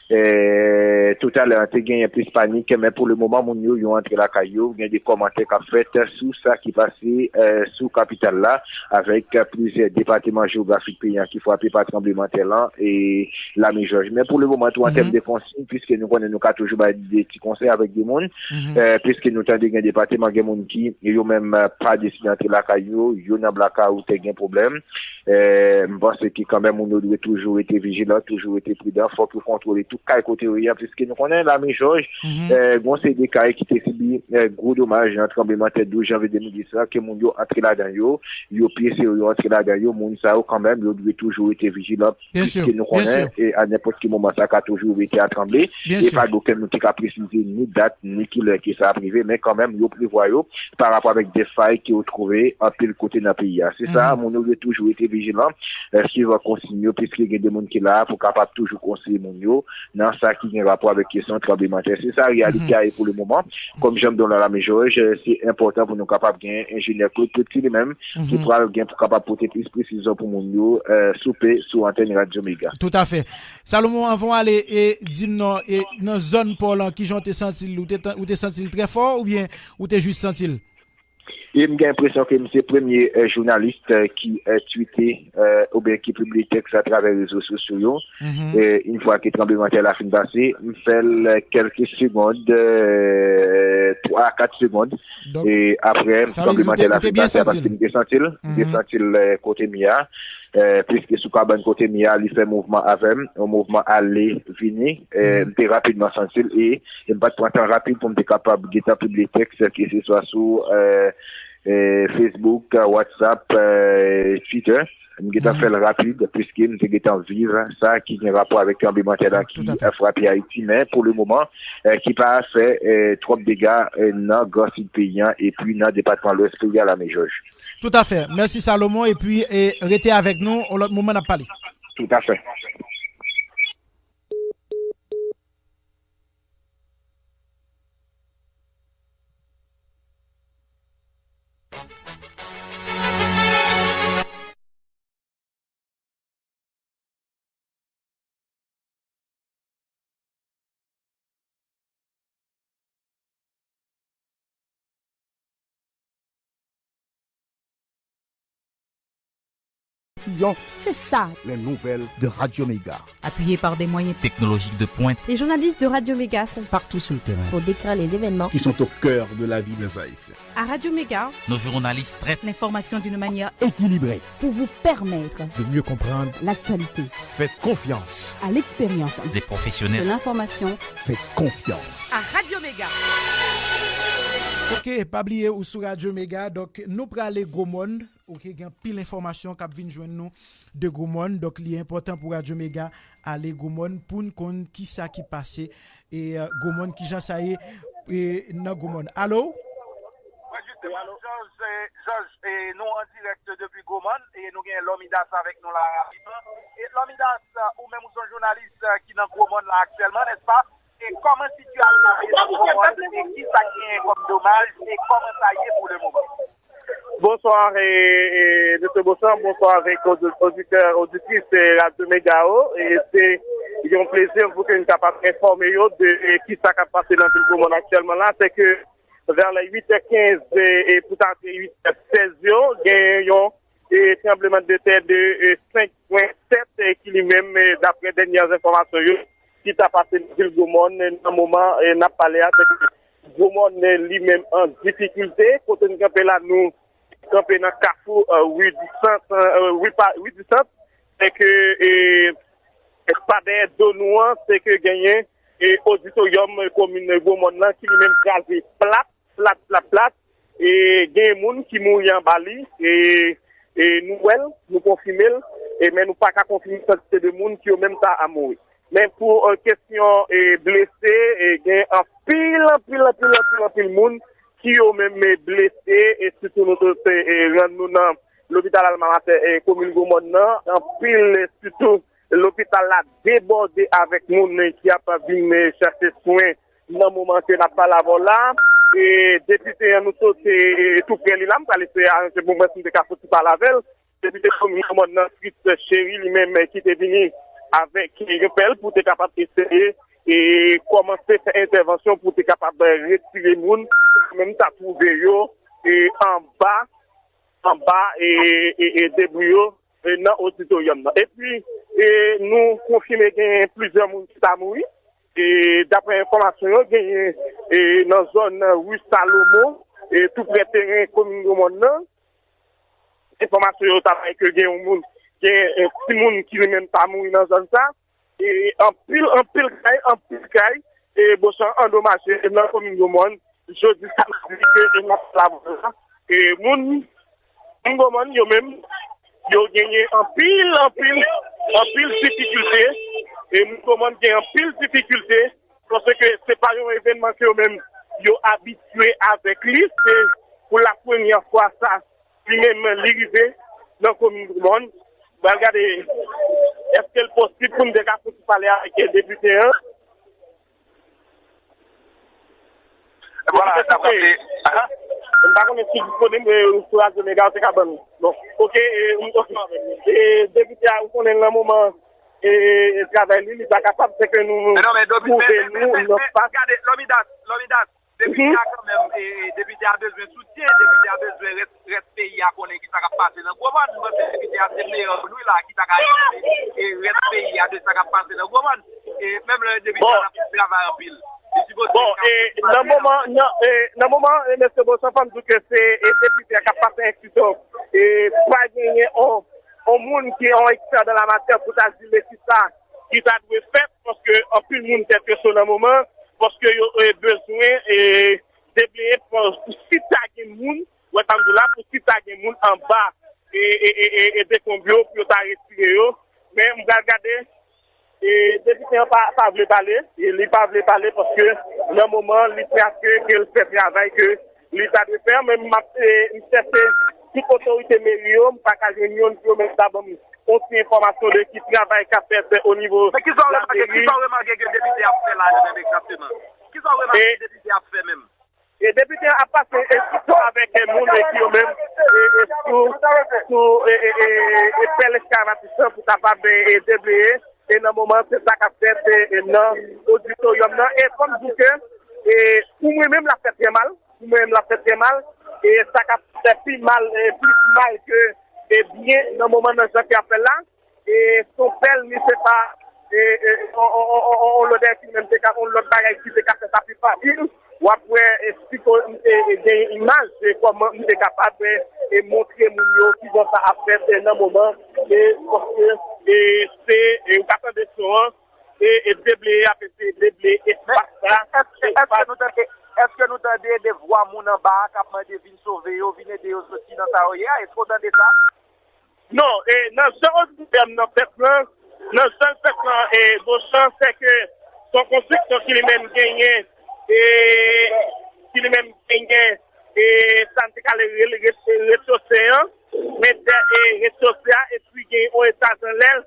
e, toutalè, te genyen plis panik, men pou le moman, moun yo, yo antre lakay yo, gen de kòmantè k ap fèt sou sa ki pase, e, sou kapital la, avèk plizyè depatman jewografik peyi a ki frape pa tranblemanntè lan, e Lami Jòj. Men pou le moman, tou, an tèm de konsiy, piske nou konnen nou ka toujou bay de ti konsèy avèk de moun, e, piske nou tande gen depatman, gen moun ki, yo menm, e, pa deside antre lakay yo, yo nan blakawout, gen pwoblèm. E, m panse ke kanmenm moun yo dwe toujou rete vijilan, toujou rete pridan. Fòk yo kontwole tout kay kote yo ye a, piske nou konnen Lame Jòj, eh, gon seri de kay ki te sibi, eh, gwo domaj nan tranblemanntè douz janvye de mil dis la, ke moun yo antre ladan yo, yo pyese yo, yo antre ladan yo, moun sa yo kanmenm, yo dwe toujou rete vijilan, piske nou konnen, e a nenpòt ki moman sa ka toujou rete a tranble, e pa gen okenn moun ki ka presize ni dat, ni kilè ke sa ap rive, men kanmenm, yo prevwa yo pa rapò avèk de fay ke yo twouve anpil kote nan peyi a. Se sa, moun yo dwe toujou rete vijilan, eh, swiv konsiy yo, piske gen de moun ki la pou kapab toujou konseye moun yo nan sa ki gen rapò avèk kesyon tranblemanntè. Se sa reyalite a ye pou le moman. Kòm jan m di w la, Lame Jòj, eh, se enpòtan pou nou kapab gen enjenyè Claude Petit li menm, ki pral gen pou kapab pote plis presizyon pou moun yo, eh, soupe sou antèn Radyo Mega. Toutafè. Salomon, anvan w ale, e di m non, e nan zòn pa w lan, kijan w te santi l? Ou te, ou te santi l trè fò oubyen ou te jis santi l? E m gen enpresyon ke m se premye, eh, jounalis, eh, ki, eh, twite, eh, oubyen ki pibliye tèks atravè rezo sosyo yo. Eh, yon fwa ke tranblemanntè la fin pase, m fè l, eh, kèlke segond, eh, twa a kat segond. E apre tranblemanntè la fin pase, paske m te santi l, m te santi l, eh, kote m ye a. Eh, piske sou kabann kote m ye a, li fè mouvman avè m, yon mouvman ale vini. Eh, m te rapidman santi l e, e m pa t pran tan rapid pou m te kapab gentan pibliye tèks, ke se swa sou, eh, eh, Facebook, WhatsApp, eh, Twitter. M gentan fè l rapid, piske m te gentan viv sa ki gen rapò avèk tranblemanntè la ki, eh, frape Ayiti, men pou le moman, eh, ki pa fè, eh, twòp dega, eh, nan Gran Sid peyi a, epi nan depatman Lwès peyi a, Lame Jòj. Toutafè. Mèsi, Salomon, epi, eh, rete avèk nou, yon lòt moman n ap pale. Toutafè. Diffusion. C'est ça. Les nouvelles de Radio Méga. Appuyé par des moyens technologiques de pointe. Les journalistes de Radio Méga sont partout sur le terrain pour décrire les événements qui sont au cœur de la vie des Haïtiens. À Radio Méga, nos journalistes traitent l'information d'une manière équilibrée pour vous permettre de mieux comprendre l'actualité. Faites confiance à l'expérience des professionnels de l'information. Faites confiance à Radio Méga. Ok, pa bliye ou sou Radyo Mega, donk nou prale Gwomòn. Ok, gen anpil enfòmasyon k ap vin jwenn nou de Gwomòn. Donk, li enpòtan pou Radyo Mega ale Gwomòn pou n konn kisa ki pase e, eh, Gwomòn, kijan sa ye, e, nan Gwomòn. Alo? Jòj, eh, Jòj, eh, nou an dirèk depi Gwomòn e nou gen Lòmidas avèk nou la rapidman. E Lòmidas, ou menm ou se yon jounalis, eh, ki nan Gwomòn la aktyèlman, nèspa? E kòman sitiyasyon an ye nan Gwomòn? E kisa k genyen kòm domaj? E kòman sa ye pou le moman? Bonswa, e, e, mesye Bosan, bonswa avèk odi-, oditè, oditris, e, Radyo Mega yo. E se yon plezi pou ke n kapab enfòme yo de, e, kisa k ap pase nan vil Gwomòn aktyèlman la. Se ke vè lè uit è kenz, e, e pou ta di uit è sèz yo, gen yon, e, tranblemanntè de, e, senk pwen sèt, e, ki li menm, e, daprè dènyè enfòmasyon yo, ki ta pase nan vil Gwomòn, e, nan moman, e, n ap pale a, se ke Gwomòn, e, li menm an difikilte. Kote n kanpe la, nou kanpe nan kafou, e, ri di Sant, e, ri pa, ri di Sant, se ke, e, pa dèyè do nou an, se ke genyen, e, oditoryòm, e, komin Gwomòn nan ki li menm kraze plat, plat, plat, plat. E genyen moun ki mouri anba li, e, e nou wè l, nou konfime l, e men nou pa ka konfime kantite de moun ki yo menm ta a mouri. Men pou, e, kesyon, e, blese, e gen anpil, anpil, anpil, anpil, anpil moun ki yo menm, e, blese, e sitou nou te, e, rann nou nan lopital Alma Mater, e, komin Gwomòn nan, anpil, e, sitou lopital la debòde avèk moun, e, ki ap vin, e, chèche swen nan moman ke n ap pale avè w la. E depite an nou sot, e, tou prè li la, m pral eseye aranje pou m wè si m te ka soti pale avè l. Depite komin Gwomòn nan, Fritz Chéry, li menm, e, ki te vini avèk yon pèl pou te kapab eseye, e, kòmanse fè entèvansyon pou te kapab, e, retire moun ki menm ta twouve yo, e, anba, anba, e, e, e, debri yo, e, nan oditoryòm nan. Epi, e, nou konfime genyen plizyè moun ki ta mouri. E, daprè enfòmasyon yo, genyen, e, nan zòn ri Salomon, e, tou prè teren komin Gwomòn nan. Enfòmasyon yo ta bay ke gen yon moun, gen, e, timoun ki li menm ta mouri nan zòn sa. e, anpil, anpil kay, anpil kay, e, Boshan andomaje nan komin Gwomòn. Jodi sa, n ap di ke, e, n ap pale avè w la, e, moun, moun Gwomòn yo menm, yo genyen anpil, anpil, anpil difikilte, e, moun Gwomòn gen anpil difikilte, paske se pa yon evènman ke yo menm, yo abitye avèk li, se pou la premyè fwa sa, li menm li rive nan komin Gwomòn. Pral gade, èske l posib pou n te ka fouti pale avèk depite an? Depite, sa se, m pa konnen si disponib, men sou radyo Mega, ou te ka ban nou. Bon, oke, e, oke. E, depite a, ou konnen nan moman, e, travay li, li pa kapab, se ke nou twouve nou nan fas. Gade, Lòmidas, Lòmidas, depite a kanmenm, e, depite a bezwen soutyen, depite a bezwen rès, rès peyi a konnen ki sa k ap pase nan Gwomòn. M panse depite a se meyè nou la ki ta ka enfòme, e, rès peyi a de sa k ap pase nan Gwomòn. E, menm lè depite a ap travay anpil. Bon, e, nan moman, nan, e, nan moman, e, mesye Boshan, fò m di w ke se, e, depite a k ap pase enstriksyon. E, pa genyen on, on moun ki on ekspè dan la matyè pou ta di men kisa ki ta dwe fèt, paske anpil moun tèt yo cho nan moman, paske yo, e, bezwen, e, debleye pou, pou si ta gen moun, wè sa m di w la, pou si ta gen moun anba, e, e, e, e, e dekonb yo, pou yo ta retire yo. Men m pral gade, e, depite an pa, pa vle pale, e li pa vle pale paske nan moman li prèske ke l fè travay ke li ta dwe fè, men m ap, e, m chèche tout otorite meri yo, m pa ka jwenn youn pou yo menm ta ban m on ti enfòmasyon de ki travay k ap fèt o nivo. Men kisa w remake, kisa w remake ke depite ap fè la li menm egzakteman? Kisa w remake depite ap fè menm? E depite an ap pase enstriksyon avèk, e, moun, e, ki yo menm, e, e, sou, sou, e, e, e, e, pèl eskavatis lan pou kapab, e, e, debleye. E nan moman, se sa k ap fèt, e, e, nan oditoryòm nan. E fò m di w ke, e, pou mwen menm, l ap fè trè mal. Pou mwen menm, l ap fè trè mal. E sa k ap fè pi mal, e, plis mal ke, e, byen nan moman nan jan ke y ap fè l la. E se yon pèl, li se pa, e, e, on, on lòt bagay ki menm te ka, on lòt bagay ki te ka fè sa pi fasil. W ap wè, e, si ko-, e, e, gen imaj, e, kòman m te kapab, e, e, montre moun yo kijan sa ap fèt, e, nan moman, e, paske, e, se, e, ou ka tande son an, e, e, debleye, ap eseye debleye espas la. Èske, èske nou tande, èske nou tande de vwa moun anba a k ap mande vin sove yo, vin ede yo soti nan sa yo ye a? Èske w tande sa? Non, e, nan jan oditoryòm nan fèt lan, nan jan l fèt lan, e, Boshan, se ke se yon konstriksyon ki li menm genyen, e, ki li menm genyen, e, sa n te ka rele re-, re-, rezchose an, men dè, e, rezchose a, epi gen yon etaj anlè l,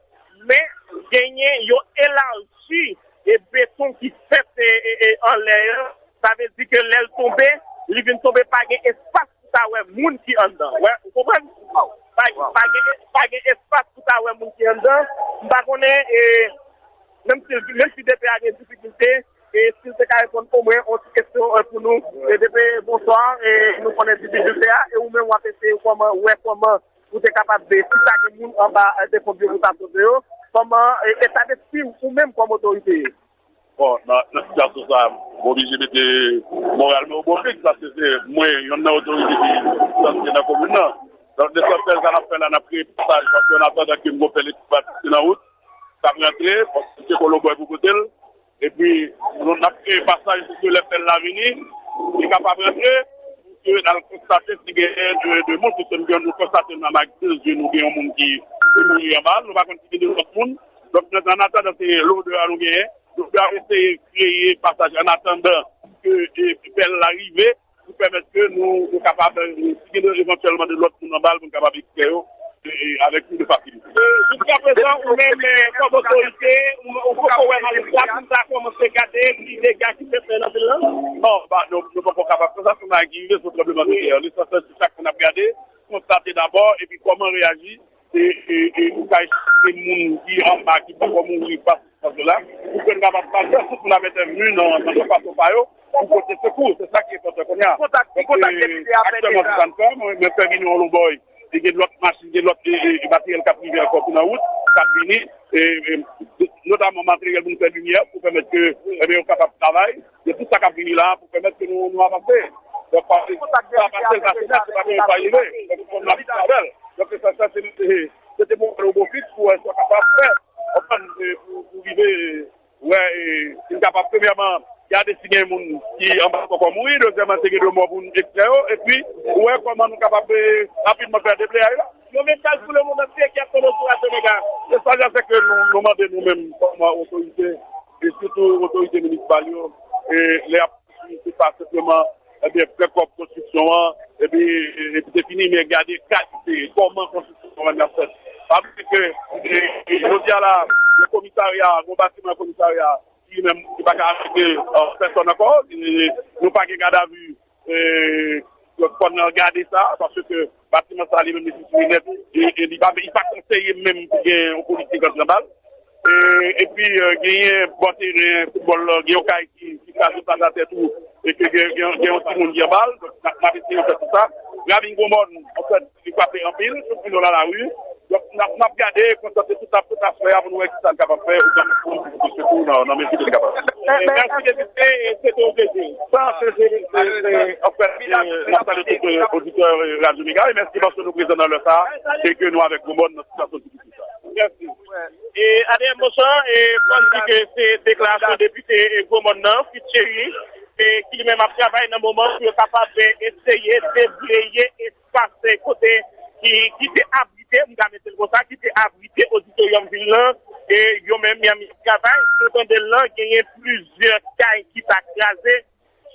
men genyen yon elaji, e, beton ki fèt, e, e, e, anlè an, sa vle di ke lè l tonbe, li vin tonbe, pa gen espas pou ta wè moun ki anndan. Wè, ou konprann? Pa, pa gen, pa gen espas pou ta wè moun ki anndan. M pa konnen, e, menm si, menm si depite a gen difikilte, e si l te ka reponn omwen yon ti kesyon, e, pou nou. E, depite, bonswa, e, nou konnen difikilte a, e ou menm w ap eseye kòman, wè kòman ou te kapab, e, si ta gen moun anba, e, dekonb yo pou ta sove yo, kòman, e, eta despri ou menm kòm otorite ye? Bon, nan, nan sitiyasyon sa a, m oblije mete moral mwen o bon fik, paske se mwen, youn nan otorite ki santre nan komin nan. Donk, de sòt fè sa n ap fè la, n ap kreye pasaj, paske an atandan ke m gon pèl ekskavatis ki nan wout, k ap rantre, paske se Kolobòy pou pote l. Epi, nou, n ap kreye pasaj pou ke lè pèl la vini, li kapab rantre, pou ke n al konstate si genyen de, de moun, paske nou, nou konstate nan magazin, nou gen yon moun ki, ki mouri anba l, nou pa konn si gen de lòt moun. Donk, nan, an atandan, se lodè a nou genyen. Nou pral eseye kreye pasaj an atandan ke, e, pèl la rive pou pèmèt ke nou, nou kapab, e, si gen evantyèlman de lòt moun anba l, pou n kapab ekstrè yo, e, e, avèk plis de fasilite. E, jiskaprezan, ou menm, e, kòm otorite, ou, ou poko wè malèz la pou n ta kòmanse gade ki dega ki fèt nan vil lan? Non, ba, nou, nou poko kapab fè sa, se yon bagay ki rive, se yon tranblemanntè. Lesansyèl, se sa ke n ap gade, konstate dabò, epi kòman reyaji, e, e, e ou ka esplike moun ki anba, ki poko mouri pa, paske la, pou ke n kapab pase, tout moun ap entèvni nan, nan fason pa yo, pou pote sekou. Se sa ki enpòtan kounye a. Ki kontak, ki kontak depite a fè deja? Aktyèlman, se sa n fè. Mwen, mwen fè vini yon lonbòy. Gen lòt machin, gen lòt, e, e, e, materyèl k ap rive ankò tou nan wout, k ap vini, e, e, notaman materyèl pou nou fè limyè, pou pèmèt ke, ebyen, yo kapab travay. Gen tout sa k ap vini la pou pèmèt ke nou, nou avanse. Donk, pase, sa pase, l pase nèt, se pa gen yon fwa rive. Donk, fò n ap travay. Donk, sa, sa, se, se, se te bon, bon fit pou wè sa kapab fè. Donk, pou, pou rive wè, e, si n kapab, premyèman, gade si gen moun ki anba pòkò mouri, dezyèmman, si gen de mò pou n ekstrè yo, epi wè kòman nou kapab, e, rapidman fè debleyaj la. Yo mesaj pou lemonn antye ki ap tande sou Radyo Mega. Mesaj la, se ke nou, nou mande nou menm, kòman otorite, e sitou otorite minisipal yo, e, lè y ap konstwi, se pa senpleman, ebyen, fè kòb konstriksyon an, epi, epi se fini, men gade kalite, kòman konstriksyon an ap fèt. Pa bliye ke, e, e, jodi a la, le komisarya, gon batiman komisarya, ki li menm, ki pa ka abrite, e, pèsòn ankò, e, nou pa gen gadavi, e, kòn nan gade sa, paske batiman sa li menm li sitire nèt, e, e li pa, li pa konseye menm pou gen yon politik antre anba l. E, epi, e, genyen bò teren foutbòl la, gen yon kay ki, ki kraze plat atè tou, e ke gen, gen, gen yon timoun ki anba l, donk n ap, n ap eseye fè tout sa. Ravin Gwomòn, anfèt, li frape anpil, sou Fino la lari. Donk, n ap, n ap gade, konsantre tout, tout aspè a pou nou wè ki sa n kapab fè, ou kapab fè yon ti sekou nan, nan mezi ke n kapab fè. E, mèsi depite, e, se te yon plezi. Sa, se, se, se, se, anfèt, e, n ap salye tout, e, oditè, e, Radyo Mega, e mèsi paske nou prezan nan lè sa, e ke nou avèk Gwomòn nan sitiyasyon difisil sa. Mèsi. E, Adrien Beauchamp, e, fò n di ke se deklarasyon depite, e, Gwomòn nan, Fritz Chéry, e, ki li menm ap travay nan moman pou yo kapab, e, eseye debleye espas, e, kote ki, ki te abrite, m ka mete l konsa, ki te abrite oditoryòm vil lan, e yo menm, y ap travay. Si w tande l lan, genyen plizyè kay ki ta kraze.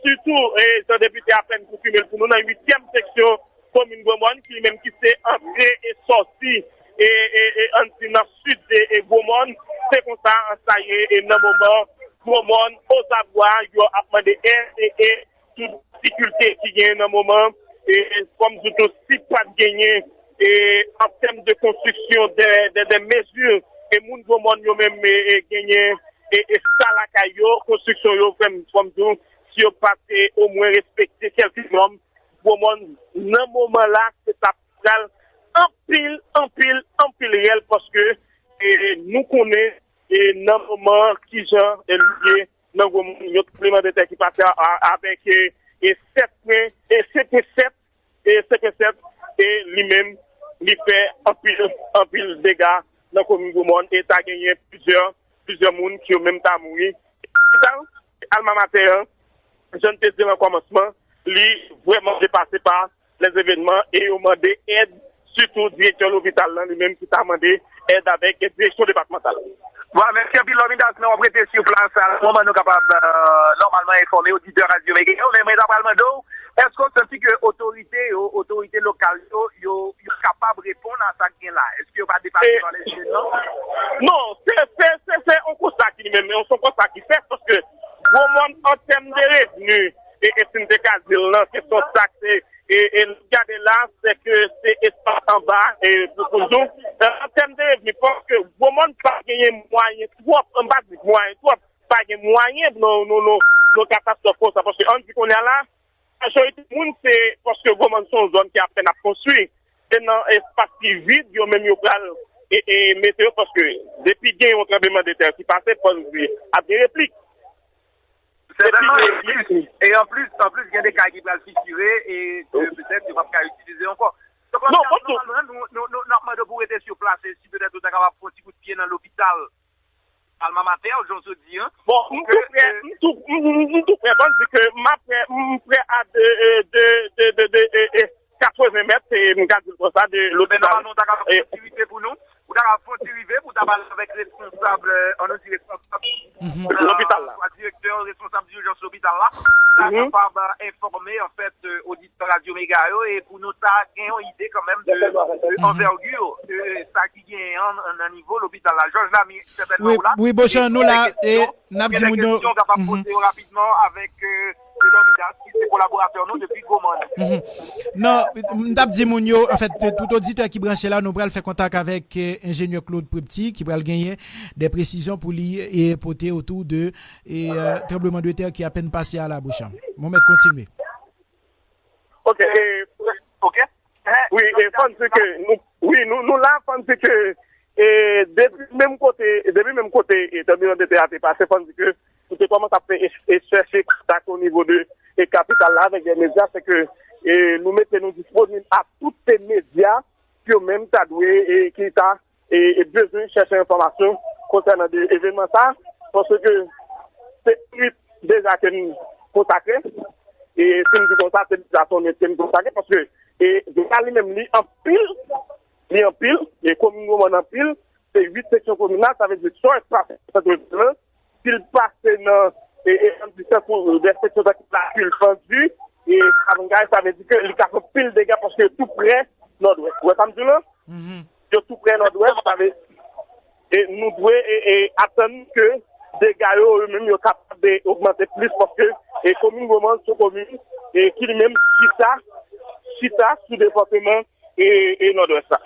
Sitou, e, jan depite a fè n konfime l pou nou, nan uityèm seksyon komin Gwomòn, ki li menm ki se antre e sòti, e, e, e, ann di nan sid, e, e, Gwomòn. Se konsa sa ye, e, nan moman, Gwomòn, Ozagwa, yo ap mande èd, e, e, tout difikilte ki genyen nan moman, e, e, fò m di tou, si pa t genyen, e, an tèm de konstriksyon de, de, de mezi, e, moun Gwomòn yo menm, e, e, genyen, e, e, sa lakay yo, konstriksyon yo, fò m, fò m di w, si yo pa te omwen respekte kèlke nòm, Gwomòn, nan moman la, se t ap pral anpil, anpil, anpil rèl, paske, e, nou konnen, e, nan moman kijan, e, nou ye nan Gwomòn, yon tranblemanntè ki pase a, a, avèk, e, e, sèt pwen, e, senk pwen sèt, e, senk pwen sèt, e, li menm, li fè anpil, anpil dega nan komin Gwomòn, e ta genyen plizyè, plizyè moun ki yo menm ta mouri. Lopital Alma Mater an, jan n te di l an kòmansman, li vrèman depase pa lèzevènman e yo mande èd, sitou direktè lopital lan li menm ki ta mande èd avèk direksyon depatmantal. Vwala, mèsi anpil, Lòmidas, men w ap rete sou plas la. Kòman nou kapab, euh, nòmalman enfòme oditè Radyo Mega yo, men mwen ta pral mande w, èske w santi ke otorite yo, otorite lokal yo, yo, yo kapab reponn a sa k gen la? Èske yo pa depase pa lèzevènman? Non, se, se, se, se yon konsta ki li menm, se yon konsta ki fèt, paske Gwomòn, an tèm de revni, e, e si n te ka di l nan kesyon taks, e, e, e n gade la, se ke se espas anba, e, pou, pou nou, e, an tèm de revni, paske Gwomòn pa genyen mwayen twòp, ann pa di mwayen twòp, pa gen mwayen nan, nan, nan, nan katastwòf konsa, paske ann di kounye a la, majorite moun se paske Gwomòn se yon zòn ki apèn ap konstwi, se nan espas ki vid yo menm yo pral, e, e, mete yo, paske depi gen yon tranblemanntè ki pase, fò n di ap gen replik. Sètènman, e anplis, e anplis, anplis, gen de kay ki pral fistire e ke petèt yo p ap ka itilize ankò. Donk, non, Lòmidas, nòmalman, nou, nou, nou, n ap mande w pou w rete sou plas, e si petèt ou ta kapab fè yon ti kout pye nan lopital Alma Mater, jan w sot di an. Bon, m tou prè, m tou, m, m, m tou prè, ban di ke m ap prè, m prè a de, de, de, de, de, e, e, katreven mèt, e m ka di l konsa, de lopital. Nòmalman, ou ta kapab fè yon ti rive pou nou. Ou ta kapab fè yon ti rive pou w ta pale avèk responsab, euh, ann di responsab, euh, lopital la, swa direktè, responsab dijans lopital la, ki ta kapab, euh, enfòme, anfèt, euh, oditè Radyo Mega yo, e pou nou ta gen yon ide kanmenm de, de anvègi, euh, sa ki genyen an, nan nivo lopital la. Jòj Lami, sètènman, wi, ou la. Wi, Beauchamp, nou la, e n ap di moun yo. Gen de kesyon w kapab poze yo rapidman avèk, euh, Lòmidas, ki se kolaboratè nou depi Gwomòn. Non, m t ap di moun yo, anfèt, tout oditè ki branche la, nou pral fè kontak avèk, eh, enjenyè Claude Prepty, ki pral genyen de presizyon pou li, eh, pote otou de, eh, tranblemanntè ki apèn pase a la, Beauchamp. Mon mèt kontinye. Ok, e, ok. Wi, e fò n di ke nou, wi, nou, nou la, fò n di ke, e, depi menm kote, depi menm kote, e, tranblemanntè a te pase, fò n di ke nou te kòmanse ap fè e, e chèche kontak o nivo de, e, kapital la avèk de medya, se ke, e, nou mete nou disponib a tout se medya ki yo menm ta dwe, e, ki ta, e, e bezwen chèche enfòmasyon konsènan de evènman sa, paske se nwit deja ke m konsakre, e si m di konsa, se deja se yon nwit ke m konsakre, paske e dega li menm li anpil, li anpil, e komin Gwomòn anpil, se uit seksyon kominal, sa vle di sa w pase nan sant vil lan, si l pase nan e, e, an distans pou de seksyon tankou Lakil, Fandi, e Avangay, sa vle di ke li ka fè anpil dega paske yo tou prè Nòdwès. Ou wè sa m di w lan? Yo tou prè Nòdwès, sa vle e nou dwe e, e atann ke dega yo, yo menm, yo kapab e ogmante plis paske e komin Gwomòn se yon komin e ki li menm chita, chita sou depatman e, e Nòdwès la.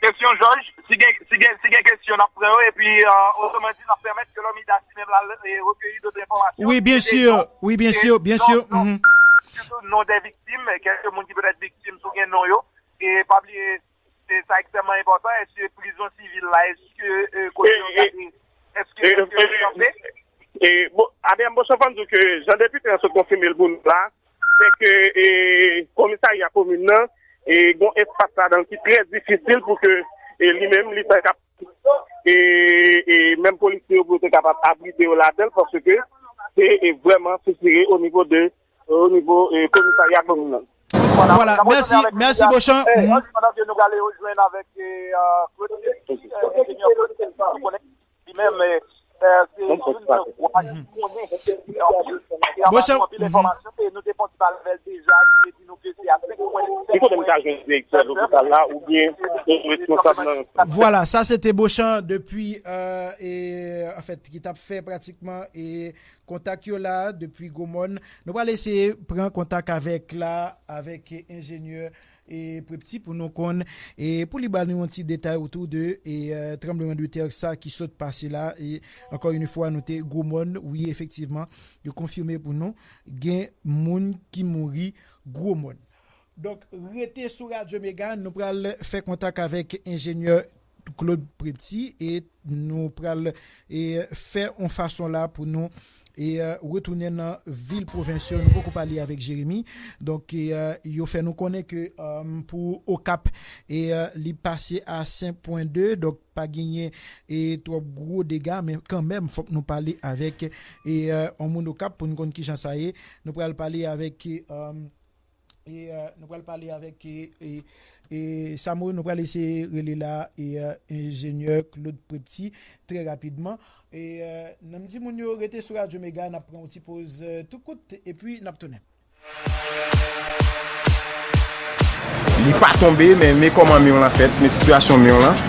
Kesyon, Jòj, si gen, si gen, si gen kesyon, n ap pran yo, epi, euh, otreman di, n ap pèmèt ke Lòmidas li menm l al e rekeyi dòt enfòmasyon. Wi, byen si, wi, byen si, byen si. Non, non, non de viktim, kèlke moun ki petèt viktim, si w gen non yo, e pa bliye, se sa ekstrèmman enpòtan, èske prizon sivil la, èske, e, kote yo gade, èske, èske yo kanpe? E, bon, Adrian Beauchamp, fò m di w ke jan depite an sot konfime l pou nou la, se ke e, komisarya komin nan e, gon espas ladan l ki trè difisil pou ke e, li menm, li ta kapab e, e menm polisye yo pou yo te kapab abrite yo ladan l, paske se e, vrèman sitire o nivo de, o nivo e, komisarya komin nan. Voilà, mèsi, mèsi Beauchamp. Pandan ke nou prale rejwenn avèk e, Claude, e, Enjenyè Claude, nou konnen li menm, e, se youn nan vwa ki konnen anpil, e anpil enfòmasyon, e nou te fè yon ti pale avè l deja, ki te di nou ke se a senk pwen sèt. Ki kote m ka jwenn direktè lopital la oubyen yon responsab nan. Vwala, sa se te Beauchamp depi, e, anfèt, ki t ap fè pratikman e kontak yo la depi Gwomòn. Nou pral eseye pran kontak avèk la, avèk enjenyè e Prepti pou nou konn e pou li ba nou yon ti detay otou de e tranbleman de tè sa ki sot pase la e ankò yon fwa nou te Gwomòn, wi efektivman yo konfime pou nou gen moun ki mouri Gwomòn. Donk rete sou Radyo Mega, nou pral fè kontak avèk enjenyè Claude Prepti e nou pral e fè yon fason la pou nou e retounen nan vil pwovens yo. Nou poko pale avèk Jeremi. Donk e yo fè nou konnen ke pou Okap e li pase a senk pwen de, donk pa genyen e twòp gwo dega, men kanmenm fòk nou pale avèk e yon moun Okap pou nou konn kijan sa ye. Nou pral pale avèk e nou pral pale avèk e, e, e Samo, nou pral eseye rele la e enjenyè Claude Prepti trè rapidman. E nan m di moun yo rete sou Radyo Mega, n ap pran yon ti poz tou kout epi n ap tounen. Li pa tonbe, men men kòman myon lan fèt, men sitiyasyon myon lan.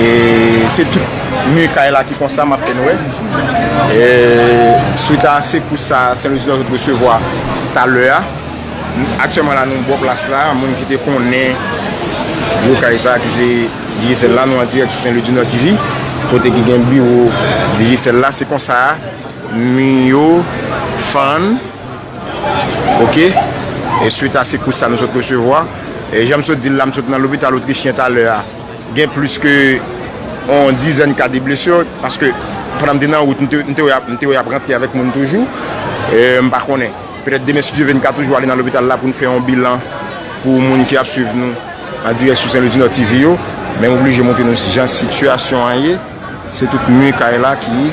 E se tout mi kay la ki konsa m ap fè n wè. E swit a sekous sa Sen Lwi di Nò sot resevwa talè a. Aktyèlman la nou bò plas la, moun ki te konnen gwo kay sa ki se Digicel la, nou an dirèk sou Sen Lwi di Nò TV, kote ki gen biwo Digicel la, se konsa mi yo fann, oke, e swit a sekous sa nou sot resevwa. E jan m sot di l la, m sot nan lopital otrichyen talè a. Gen plis ke yon dizèn ka de blesi, paske pandan m te nan wout, m te, m te wè y ap, m te wè y ap rantre avèk moun toujou. E, m pa konnen. Petèt demen, si Dye vle, n ka toujou ale nan lopital la pou n fè yon bilan pou moun ki ap swiv nou an dirèk sou Sen Lwi di Nò TV yo. Men m oblije montre nou jan sitiyasyon an ye. Se tout mi kay la ki,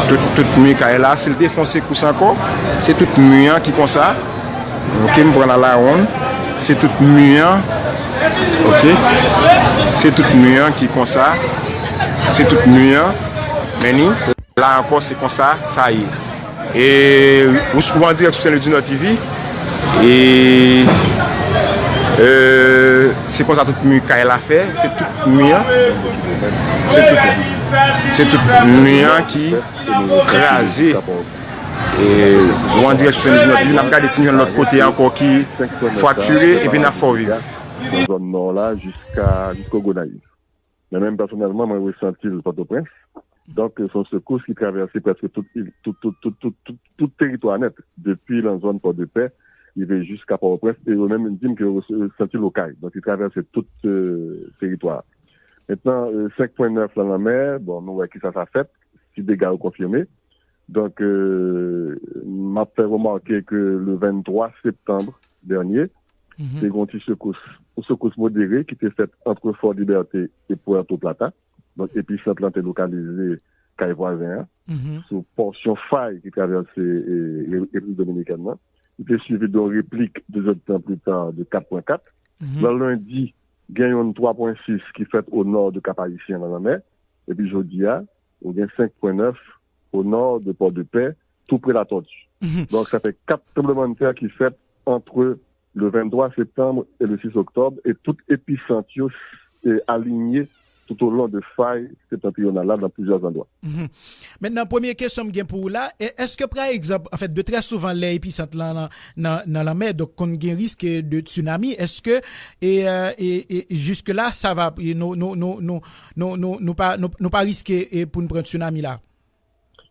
tout, tout mi kay la, si l te fè yon sekous ankò, se tout mi an ki konsa. Oke, m pran la la wonn. Se tout mi an. Oke. Se tout mi an ki konsa. Se tout mi an. Men ni, la ankò, se konsa sa ye. E ou, ou an dirèk sou Sen Lwi di Nò TV. E e se konsa tout mi kay la fè. Se tout mi an. Se tout, se tout mi an ki kraze. E ou an dirèk sou Sen Lwi di Nò TV, n ap gade si n jwenn lòt kote ankò ki fraktire, epi n ap fè w viv. Nan zòn nò la, jiska, jisko Gonayiv. Men menm pèsonèlman, mwen resanti l Pòtoprens. Donk, se yon sekous ki travèse prèske tout, tout, tout, tout, tout, tout, tout teritwa nèt, depi nan zòn Pòdepè, rive jiska Pòtoprens, e yo menm di m ke yo resanti l Okay. Donk, li travèse tout e, teritwa a. Mentnan, e, senk pwen nèf lan lanmè, bon, nou wè kisa sa fèt, si dega yo konfime. Donk, e, m ap fè remake ke le venntwa septanm dènye, te gen yon ti sekous, yon sekous modere ki te fèt ant Fort Liberté e Puerto Plata. Donk, episant lan te lokalize kay vwazen an, sou pòsyon fay ki travèse, e, Re-, Repiblik Dominikèn nan. Li te swivi de yon replik de zèdtan pli ta de kat pwen kat. Nan lendi, gen yon twa pwen sis ki fèt o nò de Kap Ayisyen nan lanmè. Epi jodi a, ou gen senk pwen nèf o nò de Pòdepè, tou pre Latòti. Donk, sa fè kat tranblemanntè ki fèt ant le venntwa septanm e le sis oktòb, e tout episant yo, e, alinye tout o lon de fay septantriyonal la nan plizyè zandwa. Mentnan, premye kesyon m gen pou ou la, e, èske, pa egzanp, anfèt, de trè souvan, lè episant lan nan, nan, nan lanmè, donk, konn gen risk de tsunami, èske, e, e, e, e, jiske la, sa va, e, nou, nou, nou, nou, nou, nou, nou pa, nou, nou pa riske, e, pou n pran tsunami la?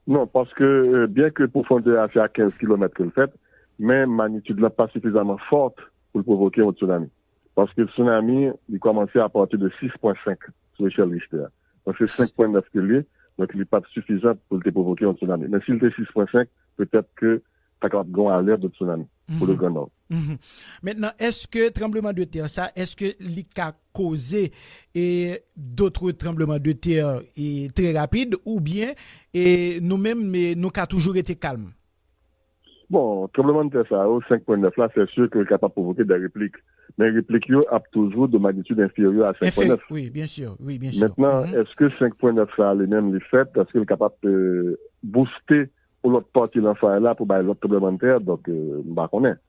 Non, paske, e, byen ke pwofondè a se a kenz kilomèt ke l fèt, men magnitid lan pa sifizaman fòt pou l pwovoke yon tsunami. Paske tsunami, li kòmanse apati de sis pwen senk sou echèl Richter. Donk, se senk pwen nèf ke l ye, donk li pa t sifizan pou l te pwovoke yon tsunami. Men si l te sis pwen senk, petèt ke ta kapab gen yon alèt de tsunami pou le Grand Nord. Mentnan, èske tranbleman de tè sa, èske li ka koze, e, dòt tranbleman de tè, e, trè rapid, oubyen, e, nou menm, e, nou ka toujou rete kalm? Bon, tranblemanntè sa yo, senk pwen nèf la, se si ke l kapab pwovoke de replik. Men replik yo ap toujou de magnitid enferyè a senk pwen nèf. Wi, byen si, wi, byen si. Mentnan, èske senk pwen nèf sa a li menm li fèt, èske l kapab, e, bouste yon lòt pati nan fay la pou bay lòt tranblemanntè? Donk, e, m pa konnen.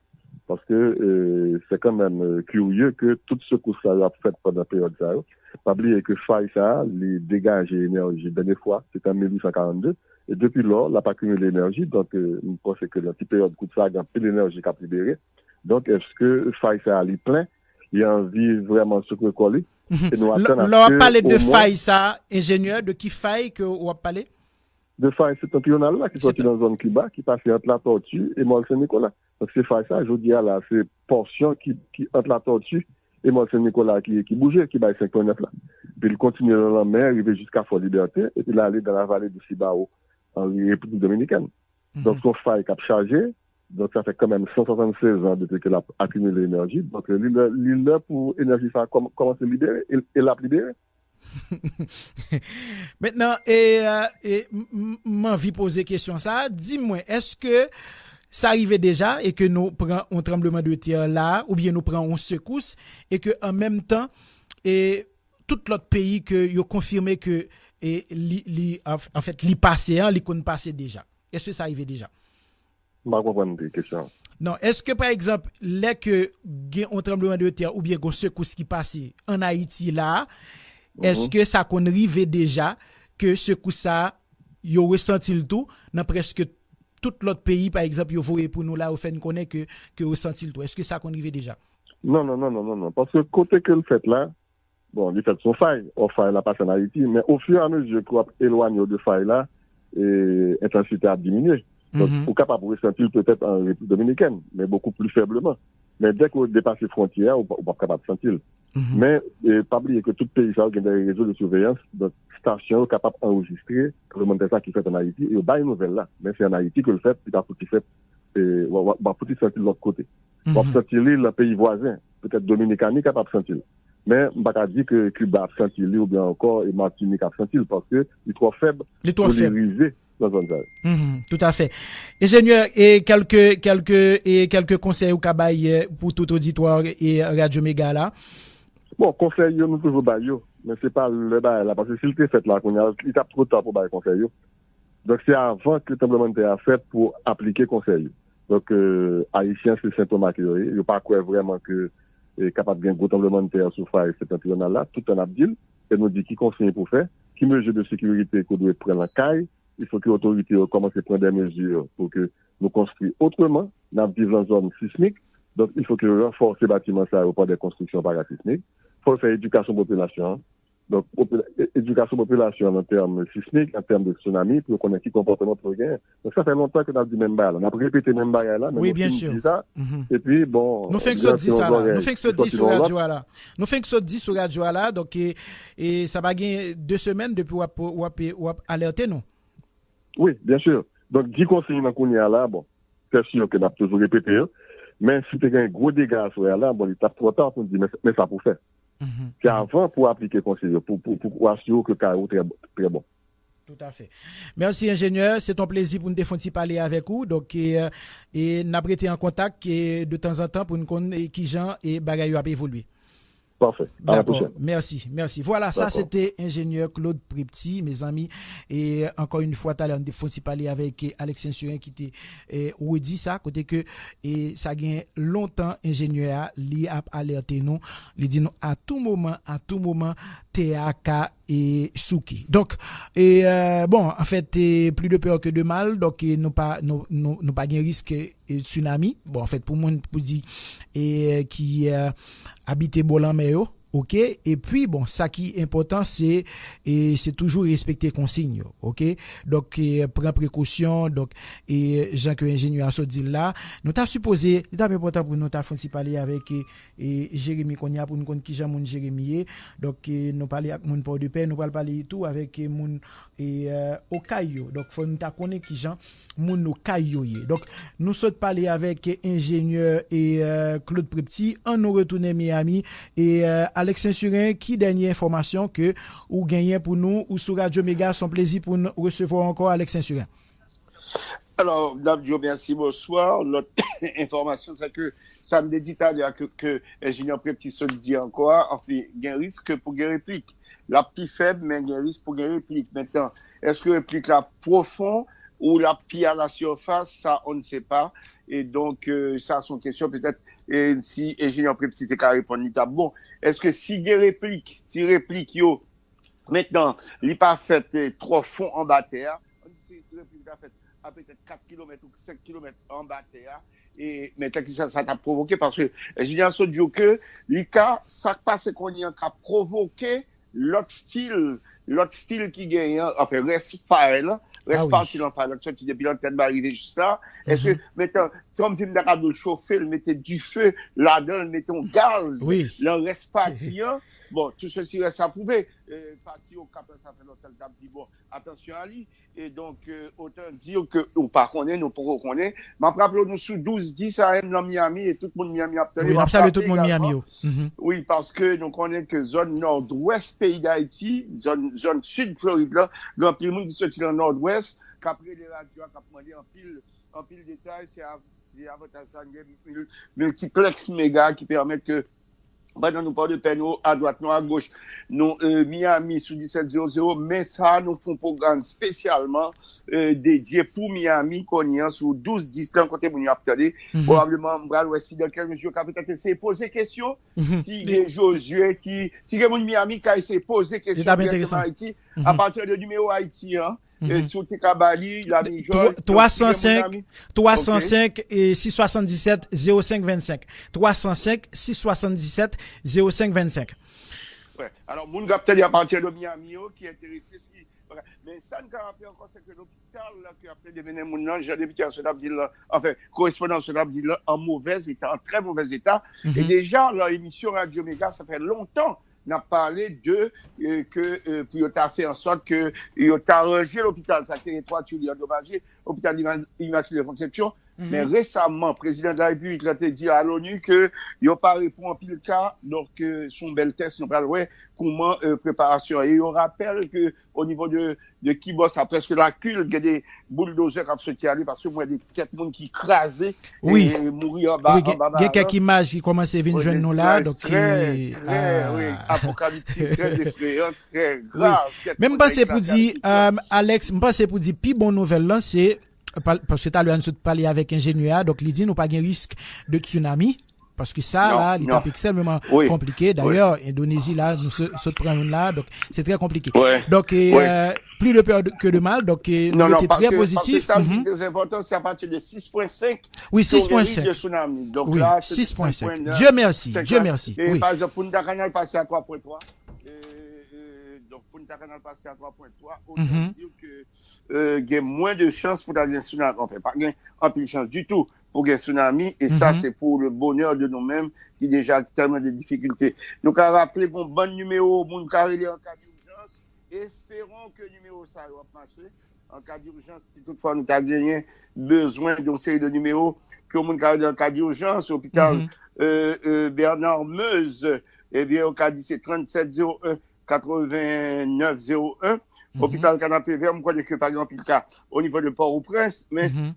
Paske, e, se kanmenm, e, kirye ke tout sekous sa yo ap fèt pandan peryòd sa yo. Pa bliye ke fay sa a, li degaje enèji dènye fwa, se te an mil uit san karannde. E depi lò, l ap akimile enèji. Donk, e, m panse ke nan ti peryòd kout sa a, gen anpil enèji k ap libere. Donk, èske fay sa a li plen, li anvi vrèman sekwe kò li? E nou atann aske omwen... Lè w ap pale de fay sa a, enjenyè, de ki fay ke w ap pale? De fay septantriyonal la, ki sòti nan zòn Kiba, ki pase ant Latòti e Mòl Sen Nikola. Donk, se fay sa, jodi a la, se pòsyon ki, ki ant Latòti e Mòl Sen Nikola ki, ki bouje, ki bay senk pwen nèf la. Epi l kontinye nan lanmè, rive jiska Fò Libète, epi l ale dans la vallée du Cibao, an Repiblik Dominikèn. Donk, se yon fay k ap chaje. Donk, sa fè kanmenm san swasannsèz an depi ke l ap akimile enèji. Donk, li lè, li lè pou enèji sa a kòm-, kòmanse libere, e, e l ap libere. Mentnan, e, e, m, m, m anvi poze kesyon sa a. Di mwen, èske sa rive deja e ke nou pran yon tranbleman de tè la, oubyen nou pran yon sekous, e ke an menm tan, e tout lòt peyi ke yo konfime ke, e, li, li, an, anfèt, li pase an, li konn pase deja? Èske sa rive deja? M pa konprann byen kesyon an. Non, èske, pa egzanp, lè ke gen yon tranbleman de tè oubyen gen yon sekous ki pase an Ayiti la a, èske sa konn rive deja ke sekous sa a, yo resanti l tou nan prèske tout lòt peyi, pa egzanp, yo voye pou nou la, yo fè n konnen ke, ke yo santi l tou? Èske sa konn rive deja? Non, non, non, non, non, non. Paske kote ke l fèt la, bon, li fèt sou fay. Ò, fay la pase an Ayiti. Men ofiramezi ke w ap elwanye w de fay la, e, entansite a ap diminye. Donk, ou kapab resanti l petèt an Repiblik Dominikèn, men bokou pli fèbleman. Men dèke w depase fwontyè a, ou p-, ou p ap kapab santi l. Men, e, pa bliye ke tout peyi sa yo gen de rezo de siveyans, donk estasyon yo kapab anrejistre tranblemanntè sa ki fèt an Ayiti, e yo bay nouvèl la. Men se an Ayiti ke l fèt, li pa fouti fèt, e, w, w, w ap fouti santi l lòt kote. W ap santi li nan peyi vwazen. Petèt Dominikani kapab santi l. Men, m pa ka di ke Kiba ap santi li oubyen ankò, e, Matinik ap santi l, paske li twò fèb pou li rive nan zòn sa yo. Toutafè. Enjenyè, e kèlke, kèlke, e kèlke konsèy ou ka bay, e, pou tout oditwa, e, Radyo Mega la? Bon, konsèy yo, nou toujou bay yo, men se pa lè bagay la, paske si l te fèt la, kounye a, li t ap twò ta pou bay konsèy yo. Donk, se avan ke tranblemanntè a fèt pou aplike konsèy yo. Donk, e, Ayisyen, se sentomak yo ye. Yo pa kwè vrèman ke, e, kapab gen gwo tranblemanntè sou fay septantriyonal la. Tout tan n ap di l, e nou di ki konsiy pou fè, ki mezi de sekirite ke w dwe pran nan kay, il faut que otorite yo kòmanse pran de mezi pou ke nou konstwi otreman. N ap viv nan zòn sismik, donk il faut que yo ranfòse batiman sa yo pa de konstriksyon parasismik. Fò yo fè edikasyon popilasyon an. Donk, popila-, e-, edikasyon popilasyon an an tèm sismik, an tèm de tsunami, pou yo konnen ki konpòtman pou yo genyen. Donk, sa fè lontan ke n ap di menm bagay la. N ap repete menm bagay la, men nou fin di sa. Epi, bon, nou fenk sot di sa la. Nou fenk sot di sou radyo a la. Nou fenk sot di sou radyo a la. Donk, e, e sa pa gen de semèn depi w ap, w ap, w ap alète nou. Wi, byen si. Donk, di konsiy nan kounye a la, bon, se si ke n ap toujou repete yo. Men si te gen gwo dega aswè a la, bon, li t ap twò ta pou n di, men, men sa pou fè. Se avan pou w aplike konsèy yo, pou, pou, pou w asire w ke kay ou trè, trè bon. Toutafè. Mèsi, enjenyè. Se t on plezi pou n te fè yon ti pale avèk ou. Donk, e, e n ap rete an kontak e, de tanzantan pou n konn e, kijan e, bagay yo ap evolye. Pafè. A la Dakò. pwochèn. Mèsi, mèsi. Vwala, sa Dakò. se te enjenyè Claude Prepty, mezanmi. E ankò yon fwa, talè, n te fè yon ti pale avèk e, Alex Saint-Surin ki te e, redi sa, kote ke e, sa gen lontan enjenyè a, li ap alète nou. Li di nou, a tou moman, a tou moman, tè a ka e, souke. Donk, e, e, bon, anfèt, e, plus de peur que de mal, donk e, nou pa, nou, nou, nou pa gen risk e, tsunami. Bon, anfèt, pou moun, pou di, e, ki e, abite bò lanmè yo, oke? Epi, bon, sa ki enpòtan, se e, se toujou respekte konsiy yo, oke? Donk, e, pran prekosyon, donk, e, jan ke enjenyè a sot di l la, nou ta sipoze, li ta enpòtan pou nou ta fè yon ti pale avèk e, e, Jeremi kounye a, pou nou konn kijan moun Jeremi ye. Donk, e, nou pale ak moun Pòdepè, nou pral pale tou avèk e, moun e, e, Okay yo. Donk, fò nou ta konnen kijan moun Okay yo ye. Donk, nou sot pale avèk enjenyè e, e, Claude Prepty. An nou retounen Miami. E, e, Alex Saint-Surin, ki dènye enfòmasyon ke ou genyen pou nou? Ou sou Radyo Mega, se yon plezi pou n resevwa w ankò, Alex Saint-Surin. Alò, n ap di w mèsi, bonswa. Lòt enfòmasyon, se ke sa m te di talè a ke, ke enjenyè Prepty sot di ankò a, anfen, gen risk pou gen replik. L ap pi fèb, men gen risk pou gen replik. Mentnan, èske replik la pwofon ou l ap pi a la sifas, sa, on ne sait pas. E donk, e, sa se yon kesyon, petèt, e, si enjenyè Prepty te ka reponn, li t ap bon. Èske si gen replik, si replik yo, mentnan, li pa fèt e, twò fon anba tè a, si replik la fèt a petèt kat kilomèt ou senk kilomèt anba tè a, e mentnan ki sa, sa t ap pwovoke, paske enjenyè sot di w ke li ka, sa k pase kounye an ka pwovoke lòt fil, lòt fil ki genyen, anfen, rès fay lan, rès Ah wi. pati lan fay lan, soti depi lantèn ba rive jis la. Èske, mentnan, se kòmsi m ta ka di w chofe l, mete dife ladan l, mete yon gaz Wi. Lan rès pati an. Bon, tout ceci reste à prouver. E, pati Okap la, sa fè lontan l t ap di, bon, atansyon a li. E donk, e, otan di ke ou pa konnen, nou poko konnen. M ap raple w, nou sou douz dis A M nan Miami, e tout moun Miami ap tande. Wi, n ap salye tout moun Miami yo. Mhm. Wi, paske nou konnen ke zòn nòdwès peyi Dayiti, zòn, zòn sid Florid la, gen anpil moun ki soti nan nòdwès, k ap rele radyo a, k ap mande anpil, anpil detay. Se av-, se avantaj sa, n gen mil-, miltiplèks mega ki pèmèt ke pandan nou Pòdepè, nou adwat, nou agoch, nou e, Miami sou disèt zewo zewo, men sa, nou fè yon pwogram espesyalman e, dedye pou Miami kounye an sou douz dis lan kote moun yo ap tande. Pwobableman, m pral wè si dan kèk jou yo ka petèt eseye poze kesyon. Si gen Josue ki, si gen moun Miami ka eseye poze kesyon direkteman Ayiti, apati de nimewo Ayiti an, e, si w te ka ba li, Lami Jòj, donk, si gen moun Miami. twa san senk, e, sis swasanndisèt, zewo senk vennsenk. twa san senk, sis swasanndisèt, zewo senk vennsenk. Wè. Alò, moun k ap tande apati de Miami yo ki enterese, si, men sa n ka raple ankò, se ke lopital la ke ap tande mennen moun nan, jan depite a sot ap di l lan, anfen, korespondan sot ap di l lan, an movèz eta, an trè movèz eta. E deja, lan emisyon Radyo Mega, sa fè lontan n ap pale de e, ke e, pou yo ta fè an sòt ke yo ta ranje lopital sa ki te gen twa tiyo li andomaje, lopital Immaculée Conception. Men resaman, prezidan de la Repiblik la te di a l'ONU ke yo pare pou anpil ka. Donk, e, se yon bèl tès, nou pral wè kouman e, preparasyon an ye. Yo rapèl ke o nivo de, de Kibòs a, prèske Lakil, gen de bouldozè k ap soti ale, paske m wè de tèt moun ki kraze, e, mouri anba, anba maran. Gen kèk imaj ki kòmanse vin jwenn nou la, donk, trè, trè, wi, apokaliptik, trè efreyan, trè grav. Men m panse pou di, Alex, m panse pou di pi bon nouvèl lan, se, paske talè a nou sot pale avèk enjenyè a, donk li di nou pa gen risk de tsunami. Paske sa la, li t ap ekstrèmeman konplike. Dayè, Endonezi la, nou sot pran youn la, donk se trè konplike. Donk, plus de peur que de mal, donk nou rete trè pozitif. Sa ki trè enpòtan, se apati de sis pwen senk. Wi, sis pwen senk. Wi, sis pwen senk. Dieu merci, Dieu merci. Wi. Pa egzanp, Punta Cana l pase a twa pwen twa. Donk, Punta Cana l pase a twa pwen twa, otan di ke gen mwen de chans pou ta gen tsunami. Anfen, pa gen anpil chans ditou pou gen tsunami, e sa se pou le bonheur de nou menm ki deja tèlman de difikilte. Nou ka raple gon bann nimewo moun ka rele an ka dijans. Espérons que nimewo sa yo ap mache. An ka dijans, si toutfwa nou ta genyen bezwen de yon seri de nimewo ke yon moun ka rele an ka dijans, lopital euh, euh, Bernard Meuse, ebyen, yo ka di se tranntsèt zewo en katrevennnèf zewo en. Lopital Kanapevè, m konnen ke pa gen anpil ka o nivo de Pòtoprens, men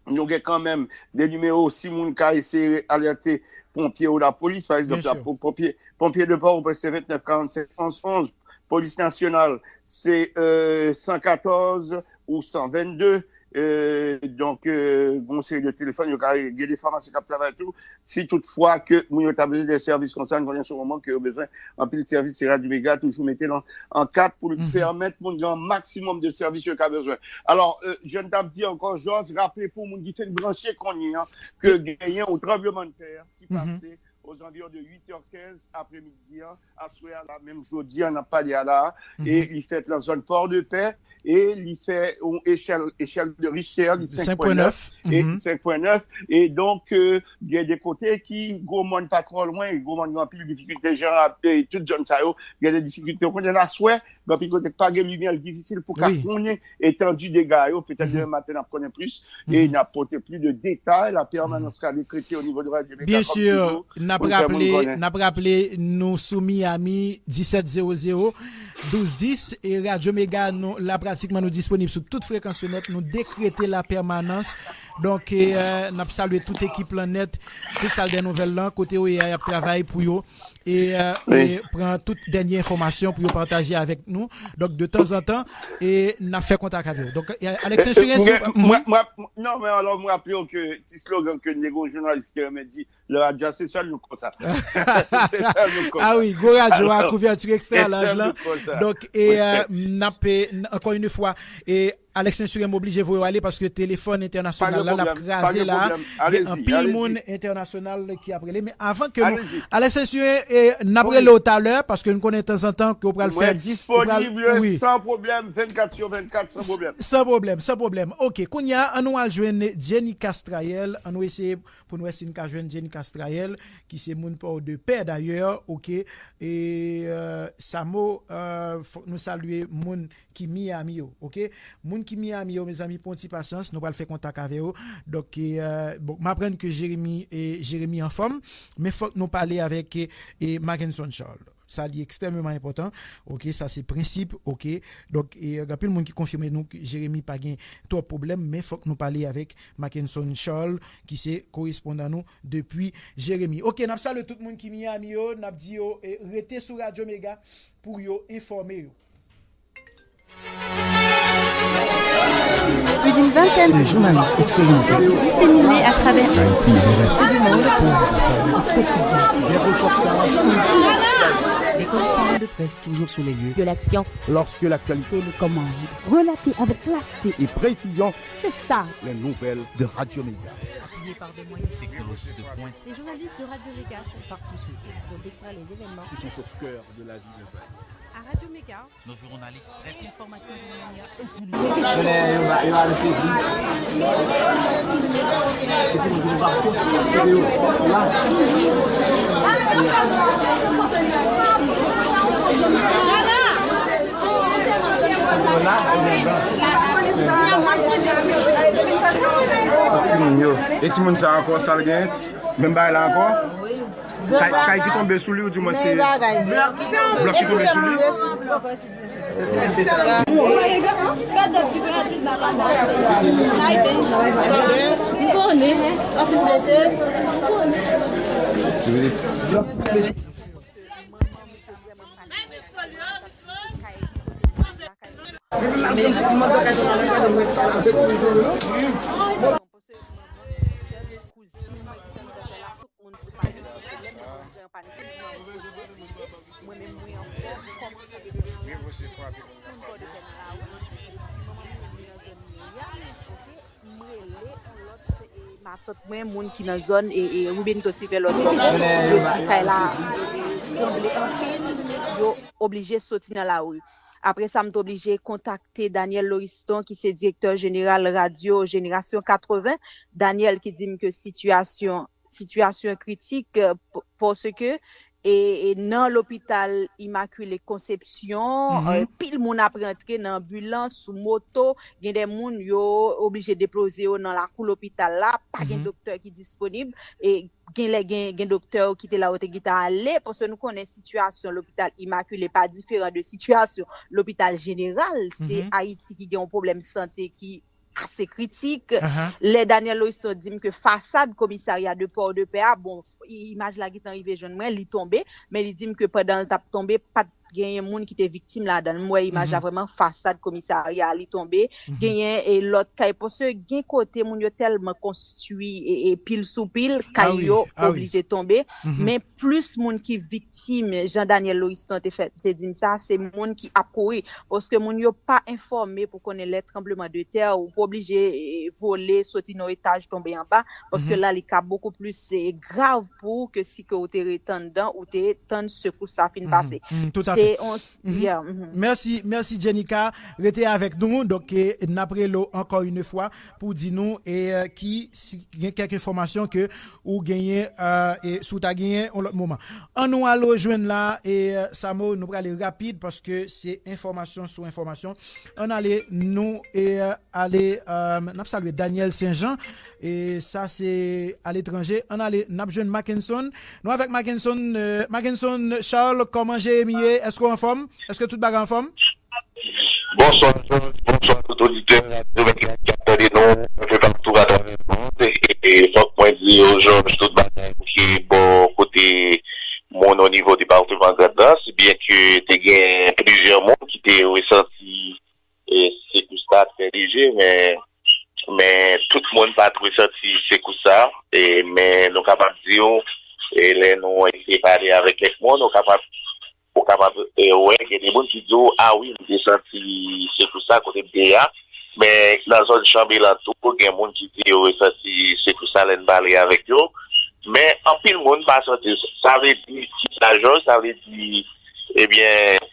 nou gen kanmenm de nimewo si moun ka eseye alète ponpye ou lapolis, pa egzanp, la, po- ponpye, ponpye de Pòtoprens se ventnèf karannsenk onz onz, polis nasyonal se euh, san katòz ou san vennde. Euh, donk, euh, gon seri de telefòn, yo ka gen de famasi k ap travay tou. Si toutfwa ke moun yo ta bezwen de sèvis konsa, nou konnen se yon moman ke yo bezwen anpil sèvis, se Radyo Mega toujou mete l an, an kat pou l pèmèt moun gen yon maksimòm de sèvis yo ka bezwen. Alò, euh, jan n t ap di ankò, Jòj, raple pou moun ki fin branche kounye a, ke genyen yon tranblemanntè ki pase aux environs de huit heures quinze apremidi an, aswè a la, menm jodi a, n ap pale a la, e li fèt nan zòn Port de Paix, e li fè yon echèl, echèl de Richter, li senk pwen nèf, e senk pwen nèf, e donk, euh, gen de kote ki, Gwo Mòn pa twò lwen, Gwo Mòn gen anpil difikilte, jan ap, e tout zòn sa yo, gen de difikilte. Ou konnen aswè, gen anpil kote k pa gen limyè, l difisil pou ka konnen etandi dega yo, petèt demen maten n ap konnen plis, e n ap pote plis de detay, la pèmanans ka dekrete o nivo de Radyo Mega kòm toujou. N ap raple, n ap raple nou sou Miami, disèt zewo zewo, douz dis, e Radyo Mega, nou la pratikman nou disponib sou tout frekans yo nèt, nou dekrete la pèmanans. Donk, e, euh, n ap salye tout ekip lan nèt, tout sal dè nouvèl lan, kote yo ye a, y ap travay pou yo, e, euh, e pran tout dènye enfòmasyon pou yo pataje avèk nou. Donk, de tanzantan, e n ap fè kontak avè yo. Donk, e, Alex Sensuren, si w pa- non, men alò, m raple w ke ti slogan ke n te gen, yon jounalis ki te renmen di, le radyo, se sèl nou konsa. Se sèl nou konsa. Ah wi, gwo radyo a, kouvèti ekstra laj lan. Donk, e, euh, n ap, e, n- ankò yon fwa, e Alex Sensuren, m oblije voye w ale paske telefòn entènasyonal la, l ap kraze la. Gen anpil moun entènasyonal ki ap rele. Men avan ke nou, Alex Sensuren, e n ap rele w talè paske nou konnen tanzantan ke w pral fè. Mwen disponib san pwoblèm, vennkat sou vennkat, san pwoblèm. San pwoblèm, san pwoblèm. Ok, kounye a, an nou al jwenn Jenny Castrayel, an nou eseye pou n wè si n ka jwenn Jenny Castrayel, ki se moun Port de Paix dayè, ok. E, euh, Samo, euh, fòk nou salye moun ki Miami yo, ok. Moun ki Miami yo, mezanmi, pran ti pasyans, nou pral fè kontak avè yo. Donk, e, euh, bon, m aprann ke Jeremy, e, Jeremy anfòm, men fòk nou pale avèk, e, e, Mackenson Charles. Sa li ekstrèmeman enpòtan. Ok, sa se prensip, ok. Donk, e, gen anpil moun ki konfime nou ke Jeremy pa gen twòp pwoblèm, men fòk nou pale avèk Mackenson Charles, ki se korespondan nou depi Jeremi. Ok, n ap salye tout moun ki Miami yo, n ap di yo, e, rete sou Radyo Mega pou yo enfòme yo. Plus d'une vingtaine de journalistes expérimentés, disséminés à travers Haïti et le reste du monde pour vous informer au quotidien. Des correspondants de presse toujours sur les lieux de l'action. Lorsque l'actualité le commande, relatez avec clarté et précision. C'est ça, les nouvelles de Radio Méga. Appuyé par des moyens technologiques de pointe, les journalistes de Radio Méga sont partout sur le terrain pour décrire les événements qui sont au cœur de la vie des Haïtiens. À Radio Méga, nos journalistes traitent l'information d'une manière E timoun sa ankò, sa l gen? Menm bagay la ankò? Kay, kay ki tonbe sou li, ou di mwen se blòk ki tonbe sou li? Moun sou paj yo, se menm jan yo pa nesesèman vin kote m. Mwen menm, mwen ankò, m kòmanse depi pou m bò de tè nan lari, epi manman m menm, li nan zòn li ye a, ok, m rele yon lòt, e, matant mwen, moun ki nan zòn, e, e, Rubento Silver lòt bò, yo di kay la, e, e, tranble anpil, yo oblije soti nan lari. Apre sa, m te oblije kontakte Daniel Loriston, ki se direktè jeneral radyo Jenerasyon katreven. Daniel ki di m ke sitiyasyon sitiyasyon kritik, euh, p-, paske e, e nan lopital Imakile Konsepsyon, e, pil moun ap rantre nan anbilans, sou moto, gen de moun yo oblije depoze yo nan lakou lopital la, pa gen doktè ki disponib, e gen lè gen, gen doktè yo ki te la yo te gentan ale, paske nou konnen sitiyasyon lopital Imakile pa diferan de sitiyasyon lopital jeneral. Se Ayiti ki gen yon pwoblèm sante ki ase kritik. Lè Daniel Loriston di m ke fasad komisarya de Pòdepè a, bon, imaj la gentan rive jwenn mwen, li tonbe, men li di m ke pandan l t ap tonbe, pa t genyen moun ki te viktim ladan l. M wè imaj la vrèman, fasad komisarya a, li tonbe. Genyen e lòt kay, paske gen kote moun yo tèlman konstwi e, e pil sou pil, kay yo oblije tonbe. Men plis moun ki viktim, jan Daniel Loriston te fè, te di m sa, se moun ki ap kouri. Paske moun yo pa enfòme pou konnen lè tranbleman de tè, ou pa oblije e, vole, soti nan yon etaj, tonbe anba. Paske la, li ka bokou plis e, grav pou ou ke si ke ou te ret anndan, ou te tann sekous sa fin pase. Se yon, yeah. Mèsi, mèsi Jenica. Rete avèk nou. Donk, e, n ap rele w ankò yon fwa pou di nou e, e, ki, si gen kèk enfòmasyon ke ou genyen, e, e, si w ta genyen yon lòt moman. An nou al rejwenn la, e, e, Samo, nou prale rapid paske se enfòmasyon sou enfòmasyon. An ale, nou, e, e, ale, e, n ap salye Daniel Saint-Jean, e sa se aletranje. An ale, n ap jwenn Mackenson. Nou avèk Mackenson, e, Mackenson Charles, kòman Jeremi ye? Èske w anfòm? Èske tout bagay anfòm? Bonswa Georges, bonswa tout oditè Radyo Mega ki ap tande nou enpe patou atravè lemonn. E fòk mwen di yo Georges, tout bagay oke bò kote moun o nivo depatman Grandans, byenke te gen plizyè moun ki te resanti e, sekous la trè lejè, men men tout moun pa t resanti sekous sa, e, men nou kapab di w, e, lè nou eseye pale avèk kèk moun, ou kapab ou kapab e, wè gen de moun ki di w, a wi, m te santi sekous sa kote m te ye a. Men nan zòn Chanbelan tou, gen moun ki di yo resanti sekous sa lè n pale avèk yo. Men anpil moun pa santi l. Sa vle di kisa, Jòj? Sa vle di, ebyen,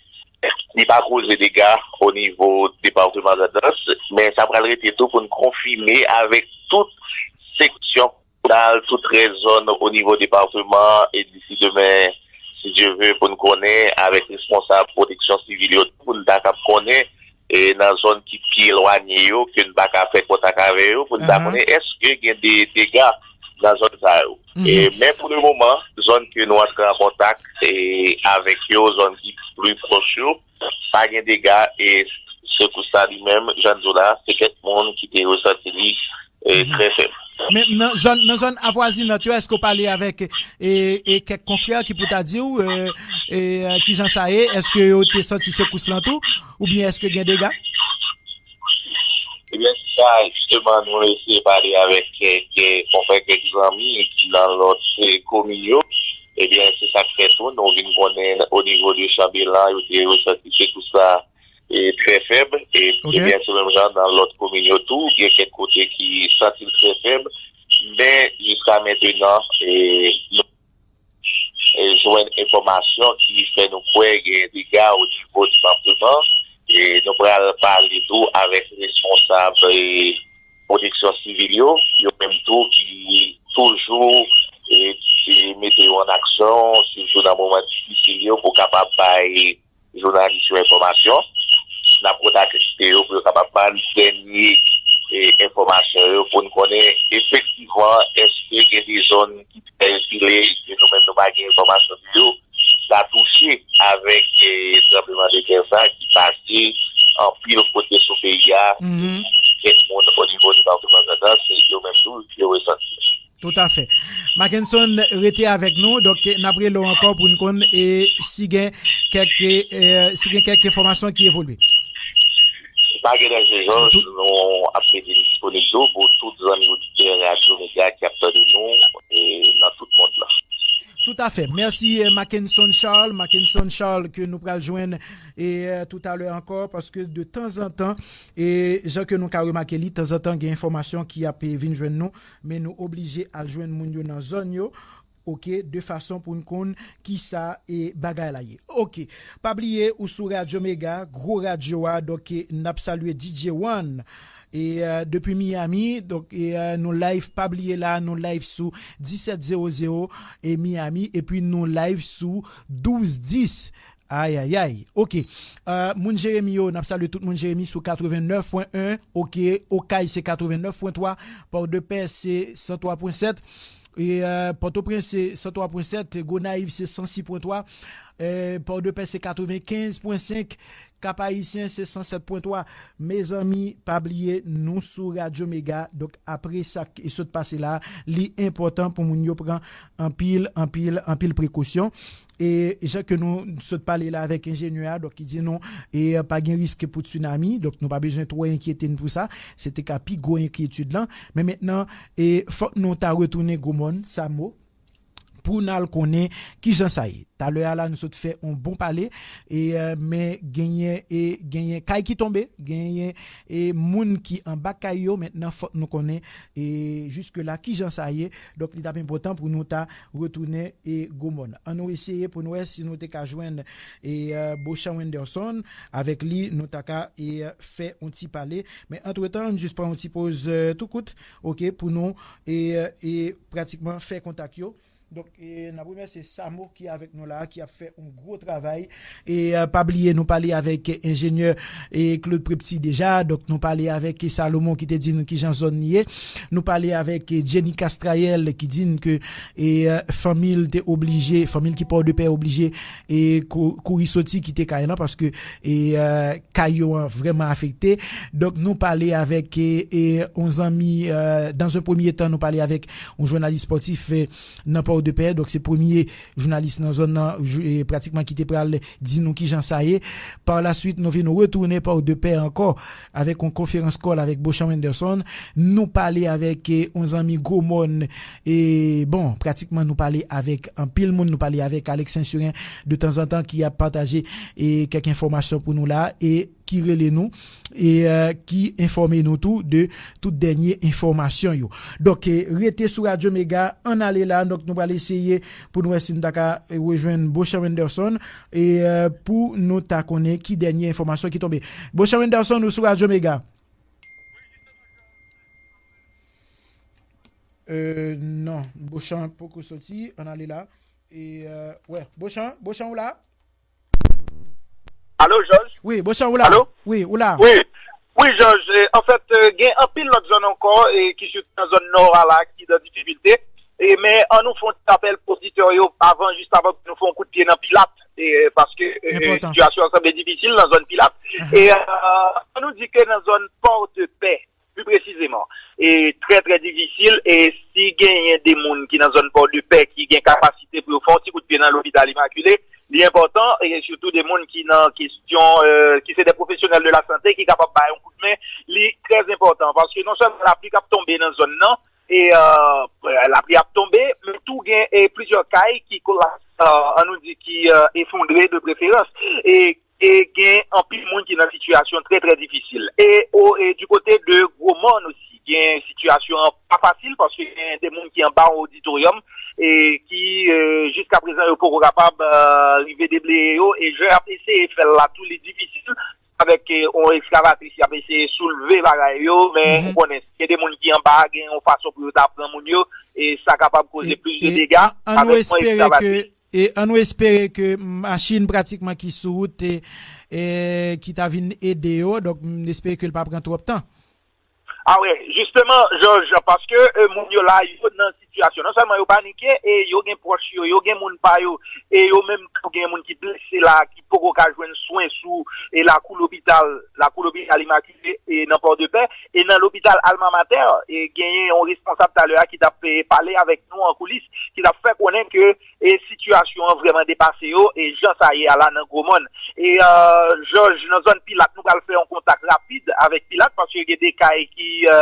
li pa koze dega o nivo depatman Grandans, men sa pral rete tou pou n konfime avèk tout seksyon kominal, tout rès zòn o nivo depatman, e disi demen, si Dye ve, pou n konnen avèk responsab pwoteksyon sivil yo tou, pou n ta kab konnen e nan zòn ki pi elwanye yo, ke n pa ka fè kontak avè yo, pou n ta konnen èske gen de dega nan zòn sa yo. E, men pou le moman, zòn ke nou antre an kontak e avèk yo, zòn ki pli pwòch yo, pa gen dega e sekous sa li menm, jan n di w la, se kèk moun ki te resanti li e trè fèb. Men nan zòn, nan zòn avwazinant yo, èske w pale avèk e, e kèk konfrè ki pou ta di w e, e, kijan sa ye? Èske yo te santi sekous lan tou? Oubyen èske gen dega? Ebyen, se sa, jisteman, nou eseye pale avèk kèk, kèk konfrè, kèk zanmi ki nan lòt e, komin yo. Ebyen, se sa k fè tou, nou vin konnen o nivo de Chanbelan, yo te resanti sekous sa e, trè fèb. E, ebyen, se menm jan nan lòt komin yo tou, gen kèk kote ki santi l trè fèb. Men, jiska mentenan, e, nou e, jwenn enfòmasyon ki fè nou kwè gen dega o nivo depatman. E, nou pral pale tou avèk responsab e, pwoteksyon sivil yo, yo menm tou ki toujou e, e mete yo an aksyon, sitou nan moman difisil yo, pou kapab bay jounalis yo enfòmasyon. N ap kontakte yo pou yo kapab ba n dènye e, enfòmasyon yo pou n konnen efektivman èske gen de zòn ki trè izole ke nou menm nou pa gen enfòmasyon sou yo, ta touche avèk e, tranbleman de tè sa ki pase anpil kote sou peyi a. Kèk moun o nivo depatman Grandans, se yo menm tou yo resanti. Toutafè. Mackenson, rete avèk nou. Donk, n ap rele w ankò pou n konn e, si gen kèk, e, si gen kèk enfòmasyon ki evolye. Pa gen danje, Jòj. Nou ap rete disponib tou pou tout zanmi oditè Radyo Mega ki ap tande nou e, nan tout mond lan. Toutafè. Mèsi, e, Mackenson Charles. Mackenson Charles ke nou pral jwenn e, e, toutalè ankò, paske de tanzantan, e, jan ke nou ka remake li, tanzantan gen enfòmasyon ki ap e, vin jwenn nou, men nou oblije al jwenn moun yo nan zòn yo, oke, de fason pou n konn kisa e bagay la ye. Oke, pa bliye ou sou Radyo Mega, gwo radyo a, donk e, n ap salye D J One, E, euh, depi Miami, donk, e, euh, nou live, pa bliye la, nou live sou disèt zewo zewo e Miami, epi nou live sou douz dis. Ayayay. Ok. Euh, moun Jeremi yo, n ap salye tout moun Jeremi sou katrevennèf pwen en. Ok. Okay se katrevennèf pwen twa. Pòdepè se san twa pwen sèt. E, euh, Pòtoprens se san twa pwen sèt. Gonayiv se san sis pwen twa. Euh, Pòdepè se katrevenkenz pwen senk. Kap Ayisyen se san sèt pwen twa. Mezanmi, pa bliye, nou sou Radyo Mega. Donk, apre sa k sot pase la, li enpòtan pou moun yo pran anpil, anpil, anpil prekosyon. E jan ke nou sot pale la avèk enjenyè a, donk, ki di nou, e, pa gen risk pou tsunami, donk, nou pa bezwen twò enkyete n pou sa. Se te ka pi gwo enkyetid lan. Men mentnan, e, fòk nou ta retounen Gwo Mòn, Samo, pou n al konnen kijan sa ye. Talè a la, nou sot fè yon bon pale, e, euh, men genyen, e, genyen kay ki tonbe, genyen, e, moun ki anba kay yo. Mentnan, fòk nou konnen, e, jiske la, kijan sa ye. Donk, li t ap enpòtan pou nou ta retounen, e, Gwo Mòn. An nou eseye pou n wè si nou te ka jwenn, e, euh, Beauchamp Wenderson. Avèk li, nou ta ka, e, euh, fè yon ti pale. Men antretan, ann jis pran yon ti poz, euh, tou kout, ok, pou nou, e, euh, e pratikman fè kontak yo. Donk, e, n ap remèsye Samo ki avèk nou la, ki ap fè yon gwo travay. E, euh, pa bliye, nou pale avèk enjenyè, e, Claude Prepty deja. Donk, nou pale avèk Salomon ki te di n kijan zòn li ye. Nou pale avèk Jenny Castrayel ki di n ke, e, euh, fanmi l te oblije, fanmi l ki Pòdepè oblije, e, kou-, kouri soti kite kay lan paske, e, euh, kay yo an vrèman afekte. Donk, nou pale avèk, e, e, yon zanmi, euh, dans un premier temps, nou pale avèk yon jounalis spòtif, e, nan Pòdepè. Donk, se premye jounalis nan zòn nan, jou-, e, pratikman ki te pral di nou kijan sa ye. Par la suite, nou vin retounen Pòdepè ankò avèk yon konferans call avèk Beauchamp Wenderson. Nou pale avèk, e, yon zanmi Gwo Mòn. E, bon, pratikman nou pale avèk anpil moun. Nou pale avèk Alex Saint-Surin de tanzantan ki ap pataje, e, kèk enfòmasyon pou nou la. E ki rele nou e, euh, ki enfòme nou tou de tout dènye enfòmasyon yo. Donk, e, rete sou Radyo Mega, ann ale la. Donk, nou pral eseye pou nou wè si n ta ka, e, rejwenn Beauchamp Wenderson e, euh, pou nou ta konnen ki dènye enfòmasyon ki tonbe. Beauchamp Wenderson, ou sou Radyo Mega? Euh, non, Beauchamp poko soti, ann ale la. E, euh, wè, Beauchamp, Beauchamp ou la? Alo, Jòj? Wi, Beauchamp, ou la? Alo? Wi, ou la? Wi. Wi, Jòj. E, anfèt, e, gen anpil lòt zòn ankò, e, ki sitou nan zòn nò a la, ki nan difikilte. E, men, an nou fè yon ti rapèl pou oditè yo, avan, jis avan, pou nou fè yon kout pye nan Pilat. E, paske, e, e, sitiyasyon an sanble difisil nan zòn Pilat. E, e, an nou di ke nan zòn Pòdepè, pli presizeman, e, trè, trè difisil. E si genyen de moun ki nan zòn Pòdepè ki gen kapasite pou yo fè yon ti kout pye nan lopital Imakile, li enpòtan, e sitou de moun ki nan kesyon, e, ki se de pwofesyonèl de la sante ki kapab bay yon kout men, li trè enpòtan, paske non sèlman lapli k ap tonbe nan zòn nan, e, e, lapli ap tonbe, men tou gen, e, plizyè kay ki kolaps, e, an nou di ki, e, efondre de preferans. E e gen anpil moun ki nan sitiyasyon trè, trè difisil. E, o, e du kote de Gwo Mòn osi, gen sitiyasyon an pa fasil, paske gen de moun ki anba yon oditoryòm, e ki, e, jiska prezan, yo poko kapab, e, rive debleye yo, e jan y ap eseye fè l la tou, li difisil, avèk, e, yon ekskavatris, y ap eseye soulve bagay yo, men ou konnen, gen de moun ki anba, gen yon fason pou yo ta pran moun yo, e sa kapab koze plis de dega avèk yon ekskavatris. E an nou espere ke machin pratikman ki sou wout, e, e, ki ta vin ede yo, donk, m espere ke l pa pran twòp tan. A wi, jisteman, Jòj, paske, e, moun yo la, yo nan sitiyasyon, non sèlman yo panike, e yo gen pwòch yo, yo gen moun pa yo, e yo menm tou gen moun ki blese la, ki poko ka jwenn swen sou, e, lakou lopital, lakou lopital Imakile, e nan Pòdepè, e nan lopital Alma Mater, e genyen yon responsab talè a ki t ap, e, pale avèk nou an koulis, ki t ap fè konnen ke e sitiyasyon an vrèman depase yo, e jan sa ye a la nan Gwo Mòn. E, e, Jòj, nan zòn Pilat, nou pral fè yon kontak rapid avèk Pilat, paske gen de kay ki, e,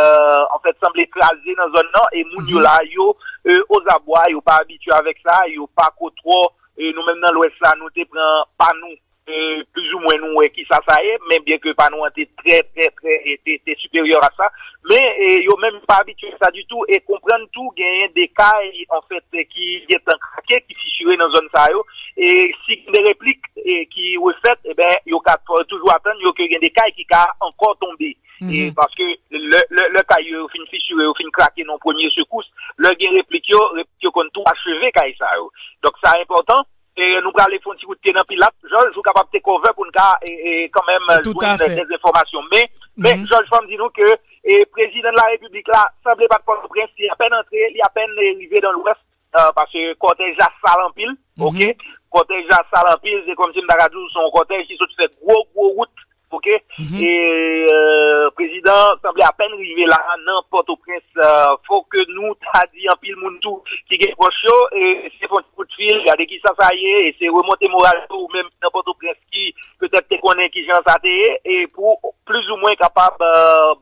anfèt, sanble kraze nan zòn nan, e moun yo la, yo, e, ozabwa, yo pa abitye avèk sa, yo pa ko twò, e, nou menm nan Lwès la, nou te pran pa nou, e, plizoumwen nou wè kisa sa ye, men byenke pa nou an te trè, trè, trè, e, te, te siperyè a sa, men, e, yo menm pa abitye sa ditou, e konprann tou genyen de kay, anfèt, ki gentan krake, ki fichire nan zòn sa yo, e si gen de replik, e, ki refèt, eben, yo ka t-, toujou atann yo ke gen de kay ki ka ankò tonbe. E paske lè, lè, lè kay yo, yo fin fisire, yo fin krake nan premye sekous, lè gen replik yo, replik yo konn tou acheve kay sa yo. Donk sa enpòtan. E nou prale fè yon ti kout pye nan Pilat. Jòj, ou kapab te cover pou n ka e, e, kanmenm jwenn dèz enfòmasyon. Men, men Jòj, fò m di nou ke e, prezidan de la repiblik la sanble pa t Pòtoprens, li apèn antre, li apèn e, rive nan lwès, e, paske kòtèj la sal anpil, oke? Kòtèj la sal anpil, se kòmsi m ta ka di w, se yon kòtèj ki sot fè gwo, gwo wout, oke? E, e, prezidan sanble apèn rive la nan Pòtoprens, e, fò ke nou ta di anpil moun tou ki gen pwòch yo, e, se fè yon ti kout fil, gade kisa sa ye, e se remonte moral yo, ou menm nan Pòtoprens ki petèt te konnen kijan sa te ye, e pou plizoumwen kapab e,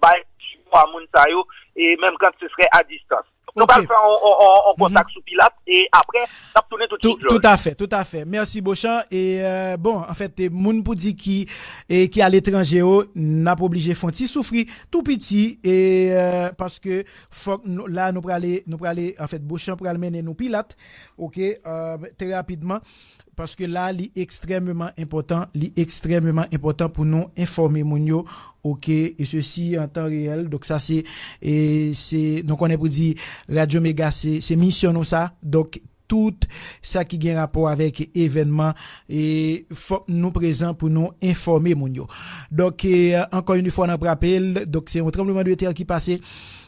bay sipò a moun sa yo, e menm kan se sre a distans. Nou pral fè yon, yon, yon, yon kontak sou Pilat, e apre, n ap tounen tout de suite, Jòj. Toutafè, toutafè. Mèsi, Bochan. E, e, bon, anfèt, e, moun pou di ki, e, ki aletranje yo, n ap oblije fè yon ti soufri tou piti, e, e, paske fòk nou, la, nou prale, nou prale, anfèt, Bochan pral mennen nou Pilat, oke, e, trè rapidman. Paske la, li ekstrèmeman enpòtan, li ekstrèmeman enpòtan pou nou enfòme moun yo, oke, e sesi an tan reyèl. Donk, sa se, e, se, nou konnen pou di, Radyo Mega, se, se misyon nou sa. Donk, tout sa ki gen rapò avèk evènman, e fòk nou prezan pou nou enfòme moun yo. Donk, e, ankò yon fwa, n ap rapel, donk, se yon tranblemanntè ki pase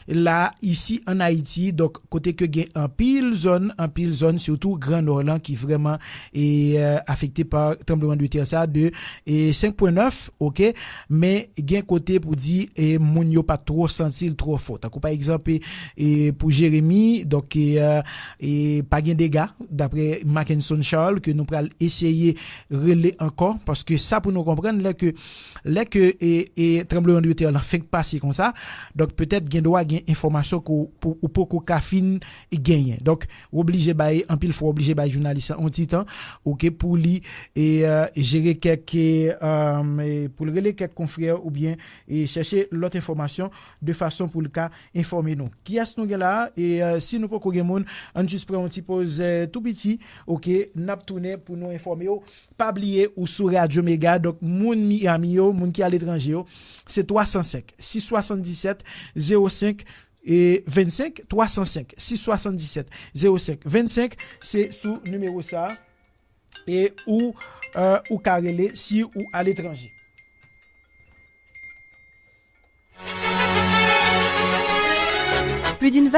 la, isi an Ayiti, donk, kote ke gen anpil zòn, anpil zòn, sitou Gran Nò lan, ki vrèman, e, e, afekte pa tranblemanntè sa de, e, senk pwen nèf, oke, men gen kote pou di, e, moun yo pa twò santi l twò fò. Tankou, pa egzanp, e, e, pou Jeremi, donk, e, e, e, pa gen dega, daprè Mackenson Charles, ke nou pral eseye rele ankò, paske sa pou nou konprann, lè ke, lè ke, e, e, tranblemanntè lan fenk pase konsa, donk petèt gen dwa gen enfòmasyon ke w, pou, ou poko ka fin genyen. Donk, w oblije bay, anpil fwa, w oblije bay jounalis la yon ti tan, oke, pou li, e, e, jere kèk, e, e, pou l rele kèk konfrè oubyen, e, chèche lòt enfòmasyon de fason pou l ka enfòme nou. Kiyès nou gen la a? E, e, si nou poko gen moun, ann jis pran yon ti poz, e, tou piti, oke, n ap tounen pou nou enfòme w. Pa bliye, ou sou Radyo Mega, donk moun Miami yo, moun ki aletranje yo, se twa san senk, sis swasanndisèt, zewo senk, e vennsenk, twa san senk, sis swasanndisèt, zewo senk, vennsenk, se sou nimewo sa a, e ou, e, ou ka rele si ou aletranje. Plus d'une